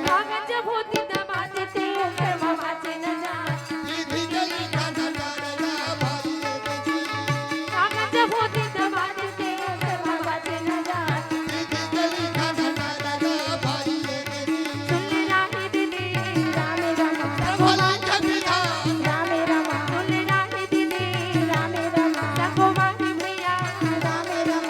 कागज भूत दबा देते, ओकर बाबा से न जान। कागज भूत दबा देते, ओकर बाबा से न जान। सुन ले राही दीदी, राम राम। राम राम। सुन ले राही दीदी, राम राम। सखो माही भैया, राम राम।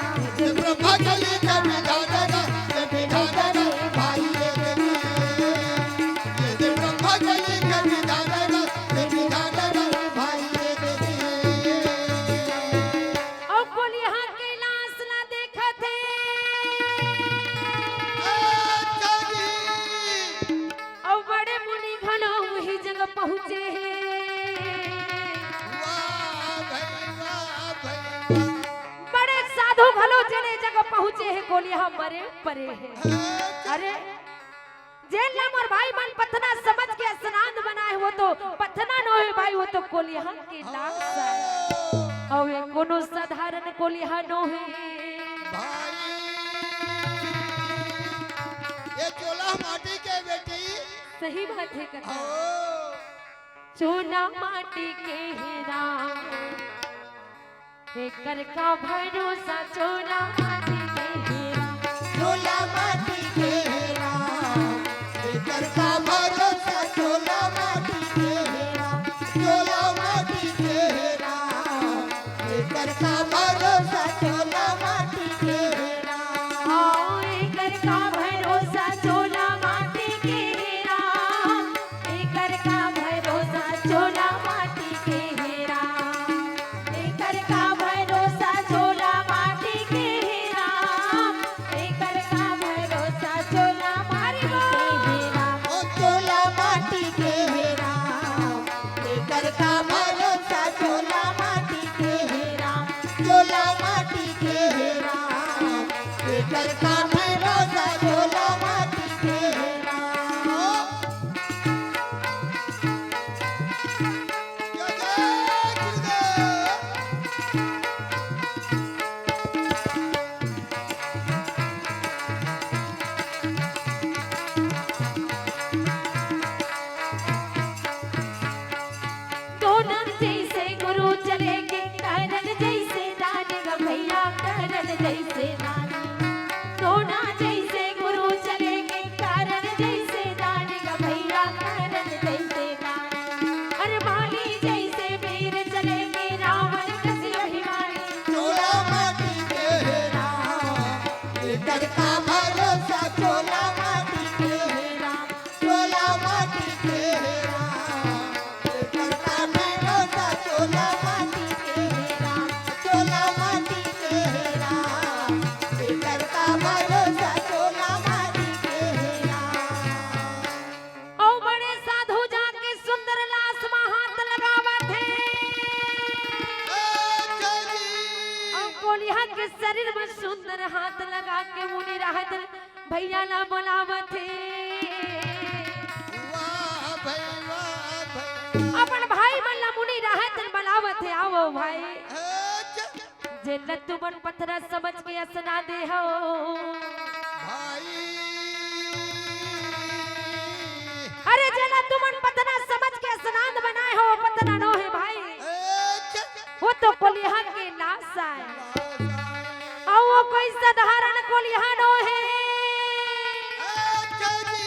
अउ कोलिहा के लाश ला देखत हे। अउ बड़े मुनि घलो वही जगह पहुंचे हे। वाह भाई, वाह भाई, वाह। बड़े साधु घलो जेने जगह पहुंचे हे, कोलिहा मरे परे हे। अरे, जेन ला मोर भाई मन पथना समझ के स्नान बनाए, वो तो पथना नोहे भाई, वो तो कोलिहा के लाश हे। अउ ये कोनो साधारण कोलिहा नोहे। भाई, ये चोला माटी के बेटी। सही बात हे कका। हाँ। चोला माटी के हे राम, एकर का भरोसा चोला माटी के हे राम। चोला माटी के हे राम, एकर का भरोसा चोला माटी के हे राम। चोला माटी के हे राम, एकर का भरोसा चोला माटी के हे राम। हाँ, एकर का भरोसा चोला माटी के हे राम। एकर का भरोसा चोला माटी के हे राम। एकर का भरोसा चोला माटी के हे राम। एकर का भरोसा चोला माटी के हे राम। ओ चोला माटी के हे राम। एकर का भरोसा चोला माटी के हे राम। चोला माटी के हे राम। एकर का भरोसा चोला माटी के हे राम। दोनों जैसे गुरु चलेंगे, कारण जैसे दानी ग भैया, कारण जैसे दानी। दोनों जैसे गुरु चलेंगे, कारण जैसे दानी ग भैया, कारण जैसे दानी। अरे बाली जैसे वीर चलेंगे, रावण कसी अभिमानी। चोला माटी के हे राम, एकर का भरोसा चोला माटी के हे राम। चोला माटी के हे राम, एकर का भरोसा चोला माटी के हे राम। चोला माटी के हे राम, एकर का भरोसा चोला माटी के हे राम। अउ बड़े साधु जाके सुंदर लाश मा हाथ लगावत हे। अच्छा जी। अउ कोलिहा के शरीर मा सुंदर हाथ लगा के मुनि रहत भैया ला बोलावत हे। वाह भाई, वाह भाई। अपन भाई मन ला मुनि रहत बलावत हे, आवो भाई। अच्छा। जेला तुमन पथरा समझ के असना दे हो। भाई। अरे जेला तुमन पथरा समझ के असना बनाए हो, पथरा नोहे भाई। अच्छा। वो तो कोलिहा के लाश आय। अउ वो कोई साधारण कोलिहा नोहे। अच्छा जी।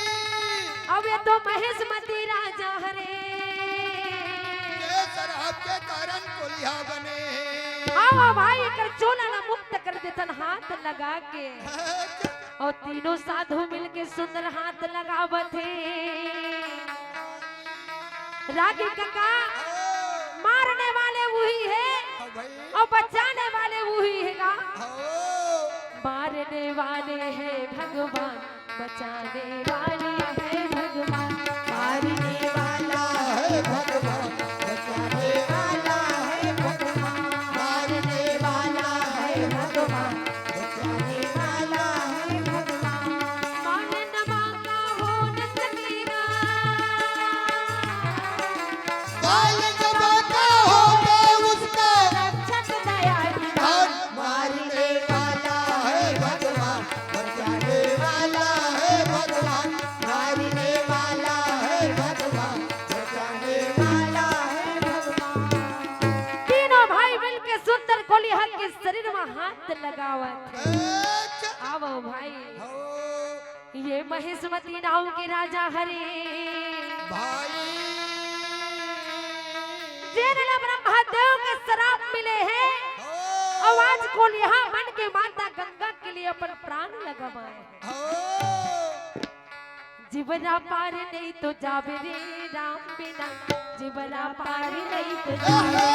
अब ये तो महेशमती राजा हरे। ये शराब के कारण कोलिहा बने हे। हाँ, हाँ भाई, एकर चोला ला मुक्त कर देथन हाथ लगा के। अउ तीनों साधु मिलके सुंदर हाथ लगावत हे। रागी कका, मारने वाले वही हे अउ बचाने वाले वही हे गा। मारने वाले हैं भगवान, बचाने वाला है भगवान। मारने वाला है भगवान, बचाने वाला है भगवान। मारने वाला है भगवान, बचाने वाला है भगवान। मारने वाला हो न सकेगा। मारने वाला है भगवान, बचाने वाला है भगवान, मारने वाला है भगवान, बचाने वाला है भगवान। तीनों भाई मिलके सुंदर कोलिहा के शरीर में हाथ लगावत हे। आवो भाई। ये महेशमती नाव के राजा हरे। भाई। जेन ला ब्रह्मा देव के श्राप मिले हे। अउ आज कोलिहा मन के माता गंगा के लिए अपन प्राण लगावाए हे। जिबरा पार नहीं तो जावे रे राम बिना। जिबरा पार नहीं तो जावे।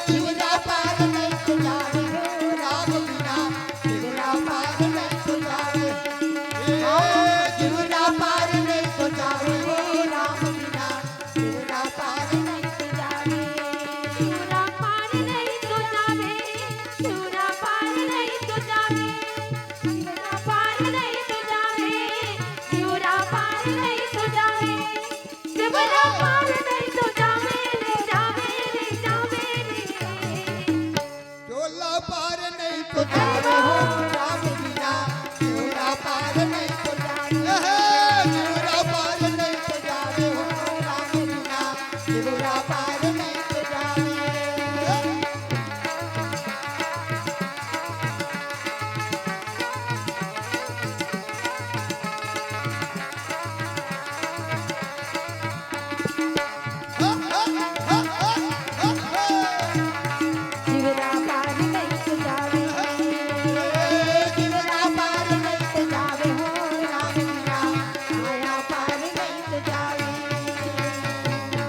जिबरा पार नहीं तो जावे हो राम बिना। जिबरा पार नहीं तो जावे। ए, जिबरा पार नहीं तो जावे हो राम बिना। जिबरा पार नहीं तो जावे। जिबरा पार नहीं तो जावे। जिबरा पार नहीं तो जावे। जिबरा पार नहीं तो जावे। जिबरा पार नहीं तो जावे। जिबरा पार नहीं तो जावे रे, जावे रे, जावे रे। चोला पार नहीं तो जावे हो राम बिना, चोला पार नहीं तो जावे। हे, चोला पार नहीं तो जावे हो राम बिना, चोला पार नहीं तो जावे।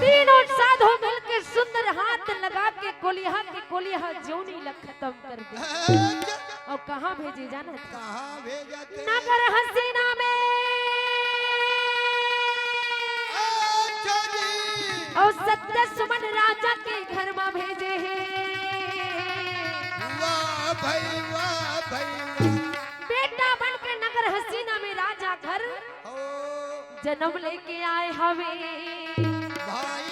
तीनों साधु मिलके सुंदर हाथ लगा के कोलिहा के कोलिहा जोनी लग खत्म कर दे। अउ कहाँ भेजे जानत? कहाँ भेजत? नगर हसीना में। अच्छा जी। अउ सत्य सुमन राजा के घर में भेजे हे। वाह भाई, वाह भाई, वाह। बेटा बन के नगर हसीना में राजा घर ओ। जन्म लेके आए हवे। भाई।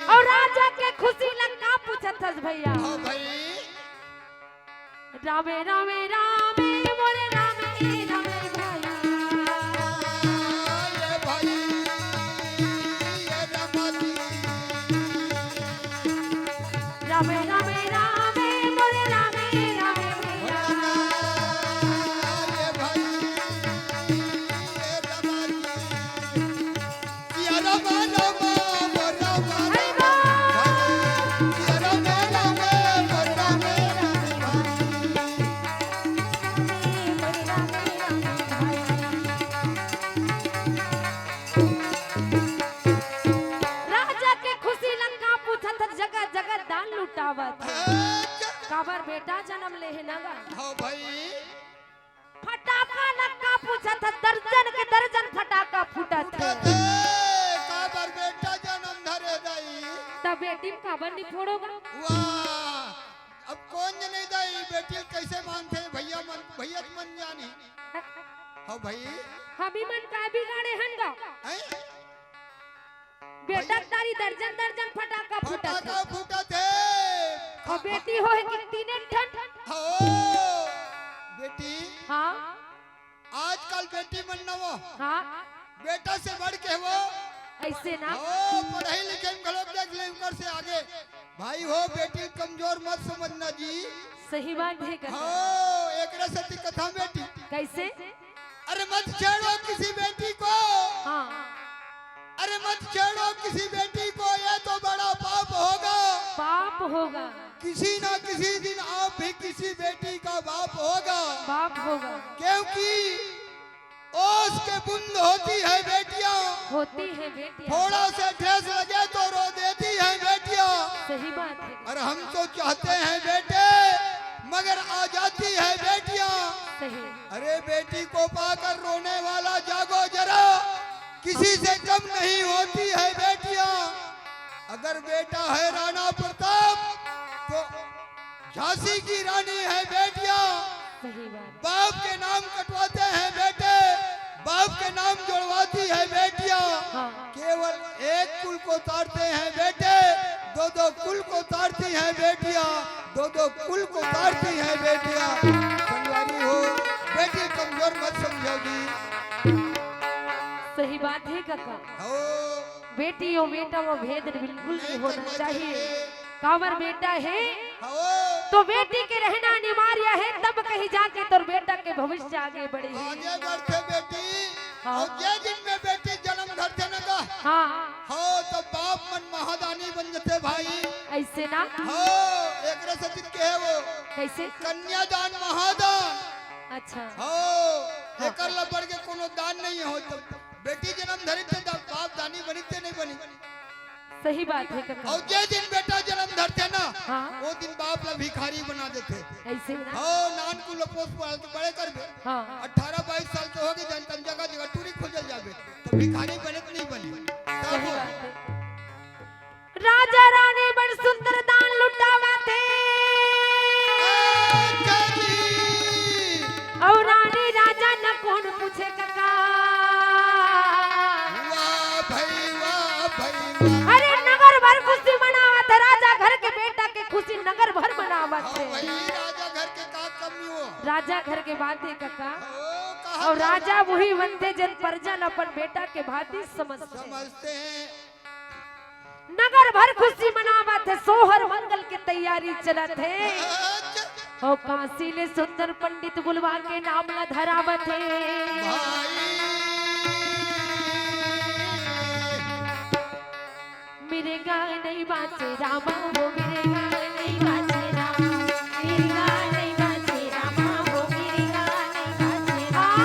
अउ राजा के खुशी ला का पूछत हस भैया? हाँ भाई। रामे रामे रामे मोरे रामे रामे भैया। ये भाई, ये रामा जी। रामे रामे रामे मोरे रामे रामे भैया। राजा के खुशी ला का पूछत हस, जगह जगह दान लुटावत हे। अच्छा। काबर बेटा जन्म ले हे ना गा। हाँ भाई। फटाका ला का पूछत हस, दर्जन के दर्जन फटाका फूटत हे। फूटत हे, काबर बेटा जन्म धरे दाई। त बेटी म काबर नि फोड़ोगा? वाह, अब कोन जने दाई बेटी ल कइसे मानथे भैया मन, भैया मन जानी। हाँ भाई। हमी मन का बिगाड़े हन गा? हैं? बेटा तारी दर्जन दर्जन फटाका फूटत हे। फटाका फूटत हे। अउ बेटी होहे कि तीने ठन। हो, बेटी। हाँ। आजकल बेटी मन न वो। हाँ। बेटा से बढ़ के वो। अइसे ना। हो, पढ़ाई लिखाई में घलोक देख ले, उनकर से आगे। भाई हो, बेटी कमजोर मत समझना जी। सही बात हे कका। हो, एकरे सेती कथंव बेटी। कइसे? अरे मत छेड़ो किसी बेटी को। हाँ। अरे मत छेड़ो किसी बेटी को, ये तो बड़ा पाप होगा। किसी ना किसी दिन आप भी किसी बेटी का बाप होगा। बाप होगा। क्योंकि ओस के बूंद होती है बेटियां, होती है बेटियां। थोड़ा सा ठेस लगे तो रो देती है बेटियां। सही बात है। और हम तो चाहते हैं बेटे, मगर आ जाती है बेटियां। सही। अरे बेटी को पाकर रोने वाला जागो जरा, किसी से कम नहीं होती है बेटियां। अगर बेटा है राणा प्रताप तो झांसी की रानी है बेटियां। सही बात। बाप के नाम कटवाते हैं बेटे, बाप के नाम जोड़वाती है बेटियां। हाँ। केवल एक कुल को तारते हैं बेटे, दो दो कुल को तारती हैं बेटियां, दो दो कुल को तारती हैं बेटियां। संगवारी हो, बेटी कमजोर मत समझोगी। सही बात है काका। हो। बेटी और बेटा में भेद बिल्कुल नहीं नहीं होना करना चाहिए। चाहिए। काबर बेटा है हो। तो बेटी के रहना अनिवार्य है, तब कहीं जाके तोर बेटा के भविष्य आगे बढ़े। आगे बढ़थे बेटी। हाँ। और जे दिन में बेटी जन्म धरथे ना का, हाँ। हो तो बाप मन महादानी बन जथे भाई। ऐसे ना? हो, एकरे सेती कहे वो। कैसे? कन्यादान महादान। अच्छा। हो, हाँ। एकर ला बढ़ के कोनो दान नहीं हो। तो बेटी जन्म धरी थे, बाप दानी बनी थे, नहीं बनी? सही बात है काका। और जे दिन बेटा जन्म धरथे ना, हाँ। वो दिन बाप ला भिखारी बना देथे। ऐसे ना? हो, नानकुन ल पोस पाल के बड़े करबे। हाँ। अठारह बाईस साल के होगे, जन तन जगह जगह टूरी खोजल जाबे, तो भिखारी बने तो नहीं बने? तब सही बात है। राजा रानी बड़ सुंदर दान लुटावत हे। अच्छा जी। अउ रानी राजा न कोन पूछे कका। वाह भाई, वाह भाई, वाह। अरे नगर भर खुशी मनावत हे, राजा घर के बेटा के खुशी नगर भर मनावत हाँ हे। भाई, राजा घर के का कमी हो? राजा घर के बात हे कका। ओ, कहा अउ राजा राजा वही बनथे जेन प्रजा ल अपन बेटा के भांति समझथे। समझथे। नगर भर खुशी मनावत हे, सोहर मंगल के तैयारी चलत हे। अच्छा। अउ काशी ले सुंदर पंडित बुलवा के नाम ला धरावत हे। भाई। मिर्गा नहीं बाचे रामा हो, मिर्गा नहीं बाचे रामा, मिर्गा नहीं बाचे रामा हो, मिर्गा नहीं बाचे रामा।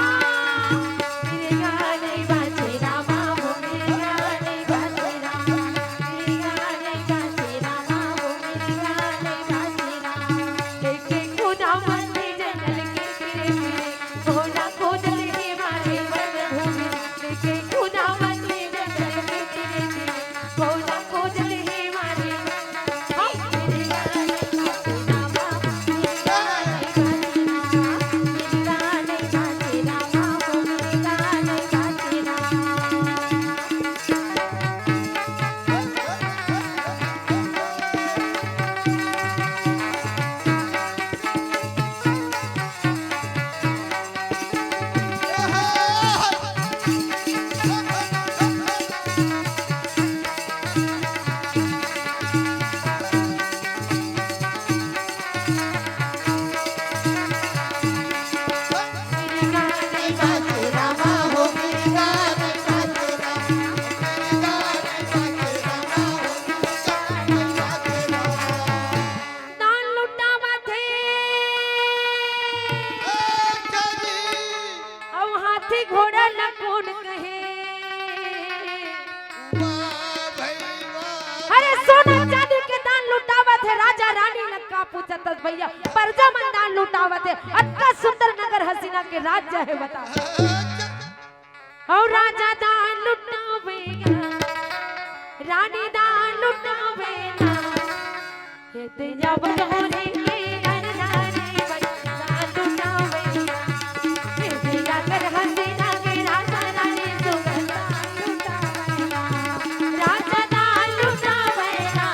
दान लुटावत हे। अउ हाथी घोड़ा ल कोन कहे। अरे सोना चांदी के दान लुटावत हे, राजा रानी ल का पूछत हस भैया, प्रजा मन दान लुटावत हे। अतका सुंदर नगर हसीना के राज्य हे, बता। अउ राजा दान लुटावेगा, रानी दान लुटावेगा। ये तेरा बटोरे के रानी दान लुटावेगा। ये तेरा कर हसीना के राजा रानी सुगंधा लुटावेगा। राजा दान लुटावेगा,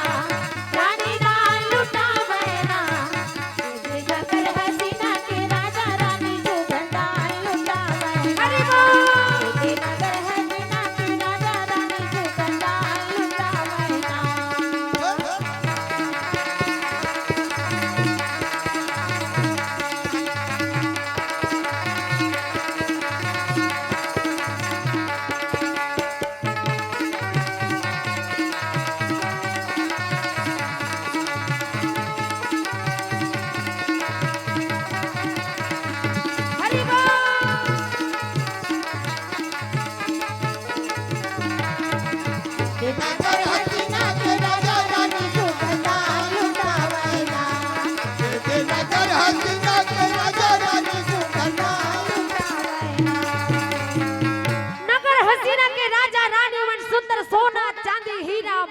रानी दान लुटावेगा।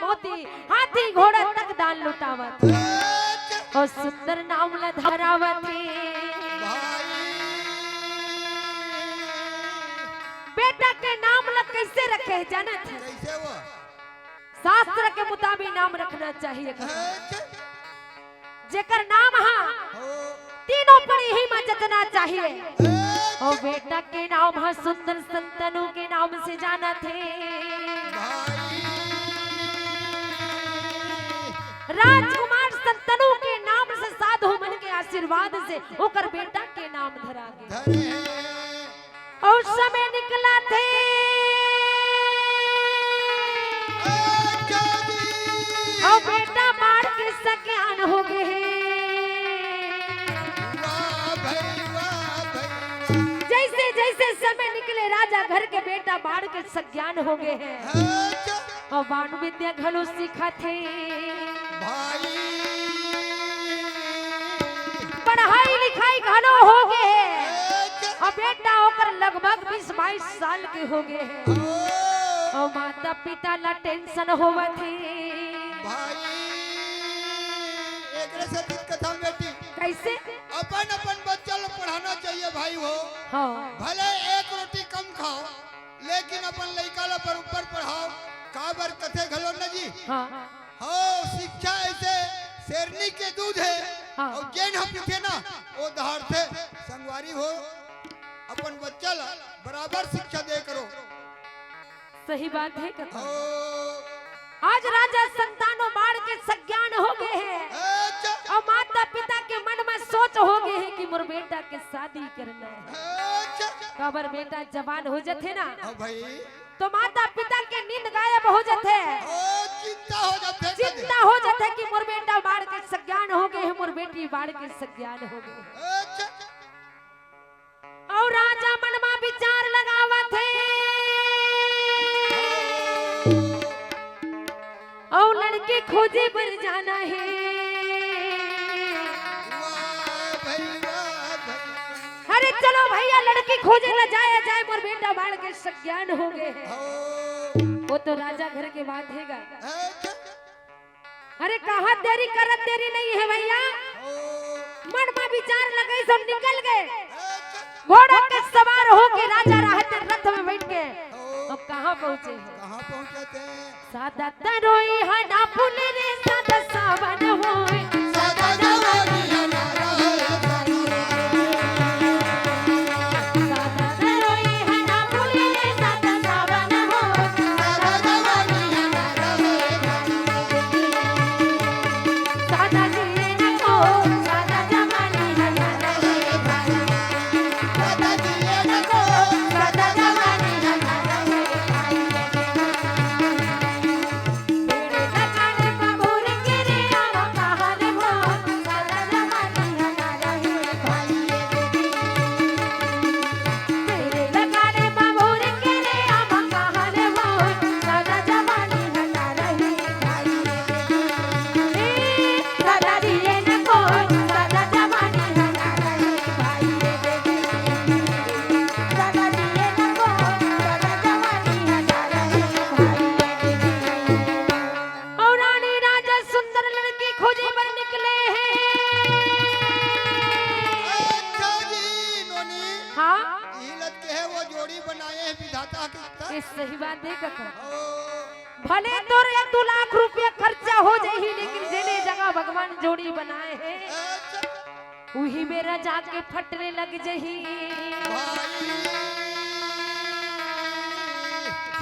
मोती, हाथी घोड़ा तक दान लुटावत हे। अउ सुंदर नाम ला धरावत हे। बेटा के नाम ला कइसे रखे हे, जानत हे? कइसे वो? शास्त्र के मुताबिक नाम रखना चाहिए। जेकर नाम हा तीनों पीढ़ी म जतना चाहिए। अउ बेटा के नाम हा सुंदर संतनु के नाम से जानथे। राजकुमार संतनु के नाम से, साधु मन के आशीर्वाद से ओकर बेटा के नाम धरा गे। अउ समय निकलथे, अउ बेटा बाढ़ के सज्ञान हो गे हे। जइसे जइसे समय निकले, राजा घर के बेटा बाढ़ के सज्ञान हो गे हे। अउ बाढ़ विद्या घलो सीखथे। पढ़ाई लिखाई घलो हो गे हे। अउ बेटा ओकर लगभग बीस बाईस साल के हो गे हे। अउ माता पिता ला tension होवत हे। भाई, एकरे से दिक्कत हम बेटी। कइसे? अपन अपन बच्चा ला पढ़ाना चाहिए भाई हो। हाँ। भले एक रोटी कम खाओ, लेकिन अपन लइका ला बरोबर पढ़ाओ। काबर कथे घलो न जी? हाँ। हो, शिक्षा अइसे शेरनी के दूध हे। हाँ। अउ जेन ह पीथे ना, वो दहाड़थे। संगवारी हो, अपन बच्चा ला बराबर शिक्षा दे करो। सही बात हे कका। हो। आज राजा संतानो बाढ़ के सज्ञान हो गे हे। अच्छा। अउ माता पिता के मन म सोच हो गे हे कि मोर बेटा के शादी करना हे। अच्छा। काबर बेटा जवान हो जथे ना। हाँ भाई। तो माता पिता के नींद गायब हो जथे। ओ, चिंता हो जथे। चिंता हो जथे कि मोर बेटा बाढ़ के सज्ञान हो गे हे, मोर बेटी बाढ़ के सज्ञान हो गे हे। अच्छा। अउ राजा मन मा विचार लगावत हे, अउ लड़की खोजे बर जाना हे। वाह भाई, वाह भाई। अरे चलो भइया, लड़की खोजे ला जाया जाए, मोर बेटा बाढ़ के सज्ञान हो गे हे। हो। वो तो राजा घर के बात हे गा। अच्छा। अरे कहाँ देरी करत, देरी नइ हे भइया। हो। मन मा विचार लगाइस अउ निकल गे। अच्छा। घोड़ा के सवार होके राजा रहते रथ में बइठ के। हो। अब कहाँ पहुँचे हे? कहाँ पहुँचत हे? सादा तरोई हना फूल रे, सादा सावन होए। सादा जवानी हमारा है। सादा तरोई हना फूल रे, सादा सावन होए। सादा जवानी हमारा है। सादा जिए नको, सादा जवानी हमारा है। सादा जिए नको, सादा जवानी हमारा है। अउ रानी राजा सुंदर लड़की खोजे बर निकले हे। अच्छा जी, नोनी। हाँ? इही लत के हे वो जोड़ी बनाए हे विधाता के साथ। ये सही बात हे कका। ओ। भले तोर एक दो लाख रुपया खर्चा हो जाही, लेकिन जेने जगह भगवान जोड़ी बनाए हे। अच्छा। उही बेरा जाके फटरे लग जही।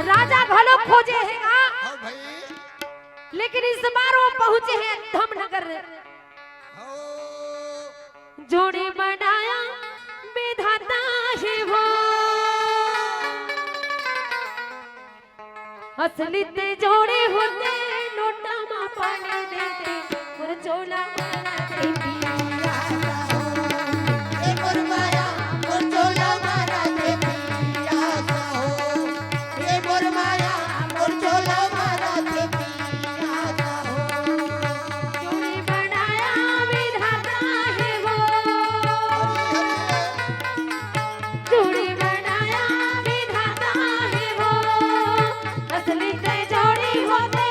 राजा घलो खोजे हे गा, हाँ भाई। लेकिन इस बार वो पहुंचे हे अंधम नगर। हो। जोड़ी बनाया विधाता हे वो। असली ते जोड़ी होते, लोटा मा पानी देते, मोर चोला मारा ते पिया हो। ए मोर माया, मोर चोला मारा ते पिया हो। ए मोर माया, मोर चोला मारा ते पिया हो। जोड़ी बनाया विधाता हे वो। जोड़ी बनाया विधाता हे वो, असली ते जोड़ी होते,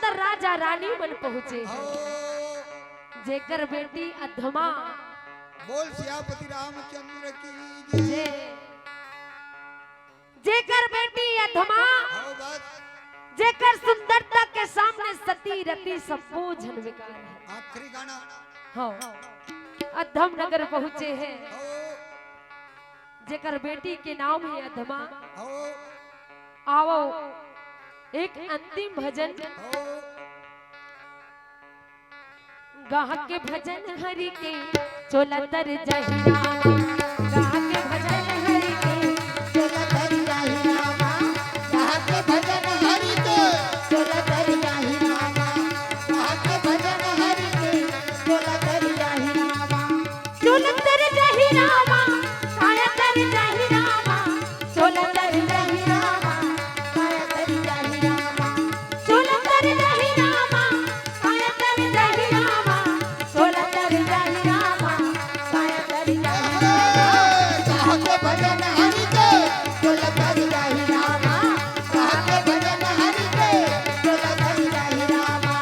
त राजा रानी मन पहुंचे हे। हो। जेकर बेटी अधमा। बोल सियापति रामचंद्र की जय। जय। जेकर बेटी अधमा, हो बस। जेकर सुंदरता के सामने सती रति सब्बो झन बेकार हे। आखिरी गाना। हो। अधम नगर पहुंचे हे। हो। जेकर बेटी के नाम हे अधमा। हो। आवो, एक अंतिम भजन। हो। गाह के भजन हरि के चोला तर जाहि रामा। गाह के भजन हरि के चोला तर जाहि रामा। गाह के भजन हरि के चोला तर जाहि रामा। गाह के भजन हरि के चोला तर जाहि रामा। चोला तर जाहि रामा, काया तर जाहि रामा। चोला तर जाहि रामा, काया तर जाहि रामा। चोला तर जाहि रामा, काया तर जाहि रामा। चोला तर जाहि रामा, काया तर जाहि रामा। गाह के भजन हरि के, चोला तर जाहि रामा। गाह के भजन हरि के, चोला तर जाहि रामा।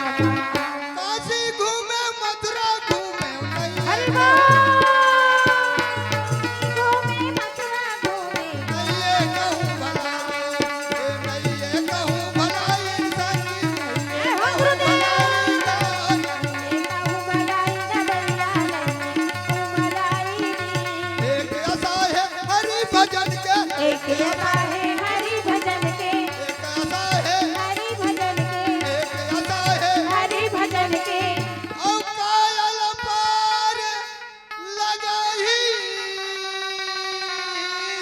काशी घूमे, मथुरा घूमे, अरे वाह! घूमे, मथुरा घूमे। नइये कहूँ भलाई, ए नइये कहूँ भलाई, सखी, ए हो गुरुदेव। नइये कहूँ भलाई, नइये कहूँ भलाई। एक असा हे हरि भजन के। एक असा हे हरि भजन के। एक असा हे हरि भजन के। एक असा हे हरि भजन के। अउ कायल पार लगाही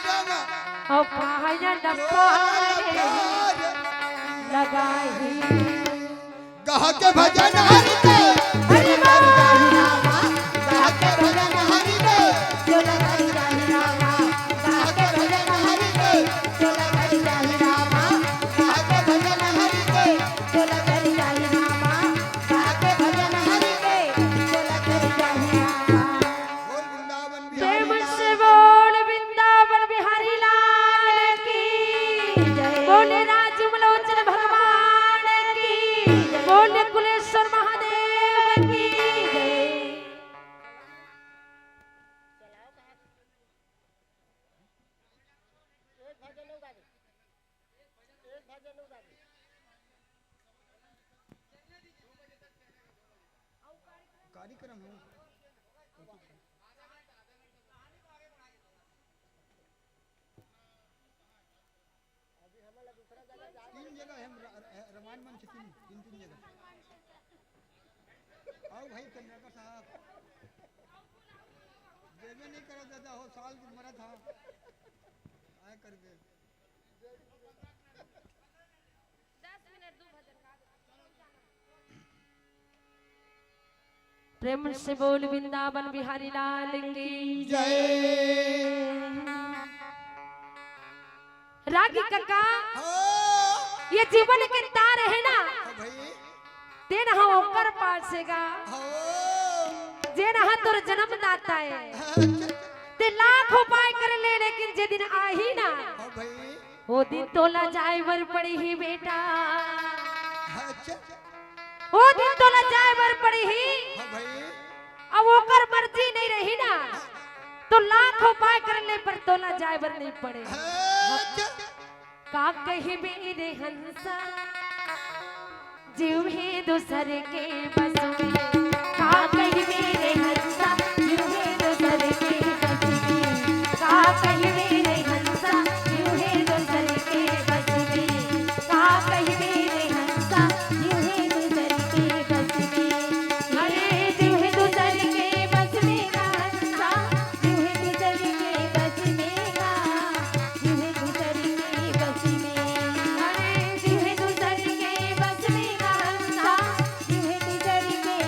रामा। अउ कायल पार लगाही। गाह के भजन हरि के, हरि बोल। गाह के भजन हरि के, गाह के भजन हरि के, गाह के भजन हरि के। बोल वृंदावन प्रेम बिहारी लाल। से बोल वृंदावन बिहारी लाल की जय। बोले राजीव लोचन भगवान की जय। बोले कुलेश्वर महादेव की जय। कार्यक्रम हो। तीन जगह हम र-, र-, रमान मंच तीन, तीन, तीन जगह। आओ भाई चंद्रकर साहब। देवे नहीं करा दादा हो, साल की मरा था। आय कर दे। प्रेम से बोल वृंदावन बिहारी लाल की जय। रागी कका, हाँ। ये जीवन के तार हे ना, हाँ भाई। तेन ह ओकर पास हे गा। हाँ। जेन ह तोर जन्मदाता हे। अच्छा। ते लाख उपाय कर ले, लेकिन जे दिन आही ना, हाँ भाई। ओ दिन तोला जाय बर पड़ही बेटा। अच्छा। ओ दिन तोला जाय बर पड़ही। हाँ भाई। अब ओकर मर्जी नहीं रही ना, तो लाख उपाय कर ले, पर तोला जाय बर नहीं पड़े। अच्छा। का कहिबे रे हंसा, जीव हे दूसर के बस में। का कहिबे रे हंसा, जीव हे दूसर के बस में। का कहिबे रे हंसा, जीव हे दूसर के बस में। का कहिबे रे हंसा, जीव हे दूसर के बस में। अरे जीव हे दूसर के बस में ना हंसा, जीव हे दूसर के बस में ना। जीव हे दूसर के बस में। अरे जीव हे दूसर के बस में ना हंसा, जीव हे दूसर के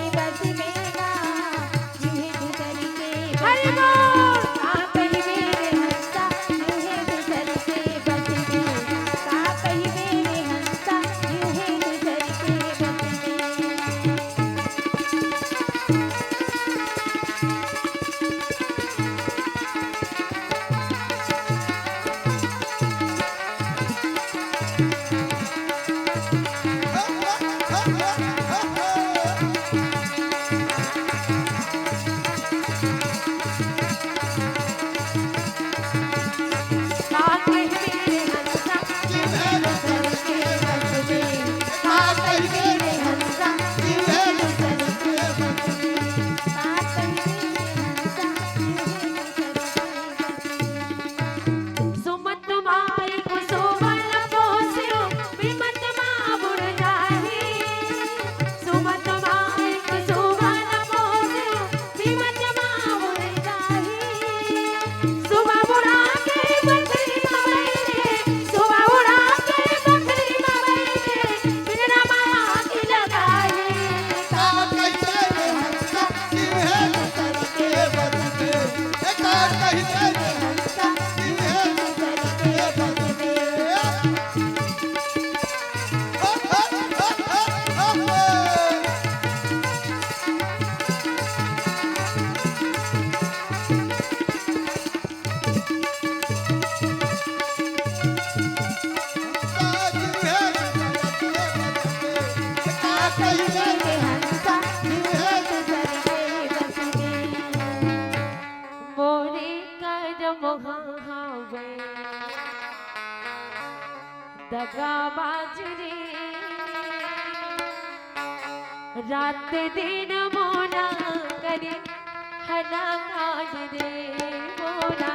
लगा बाज रे। रात दिन मोला करे हला काज रे मोला।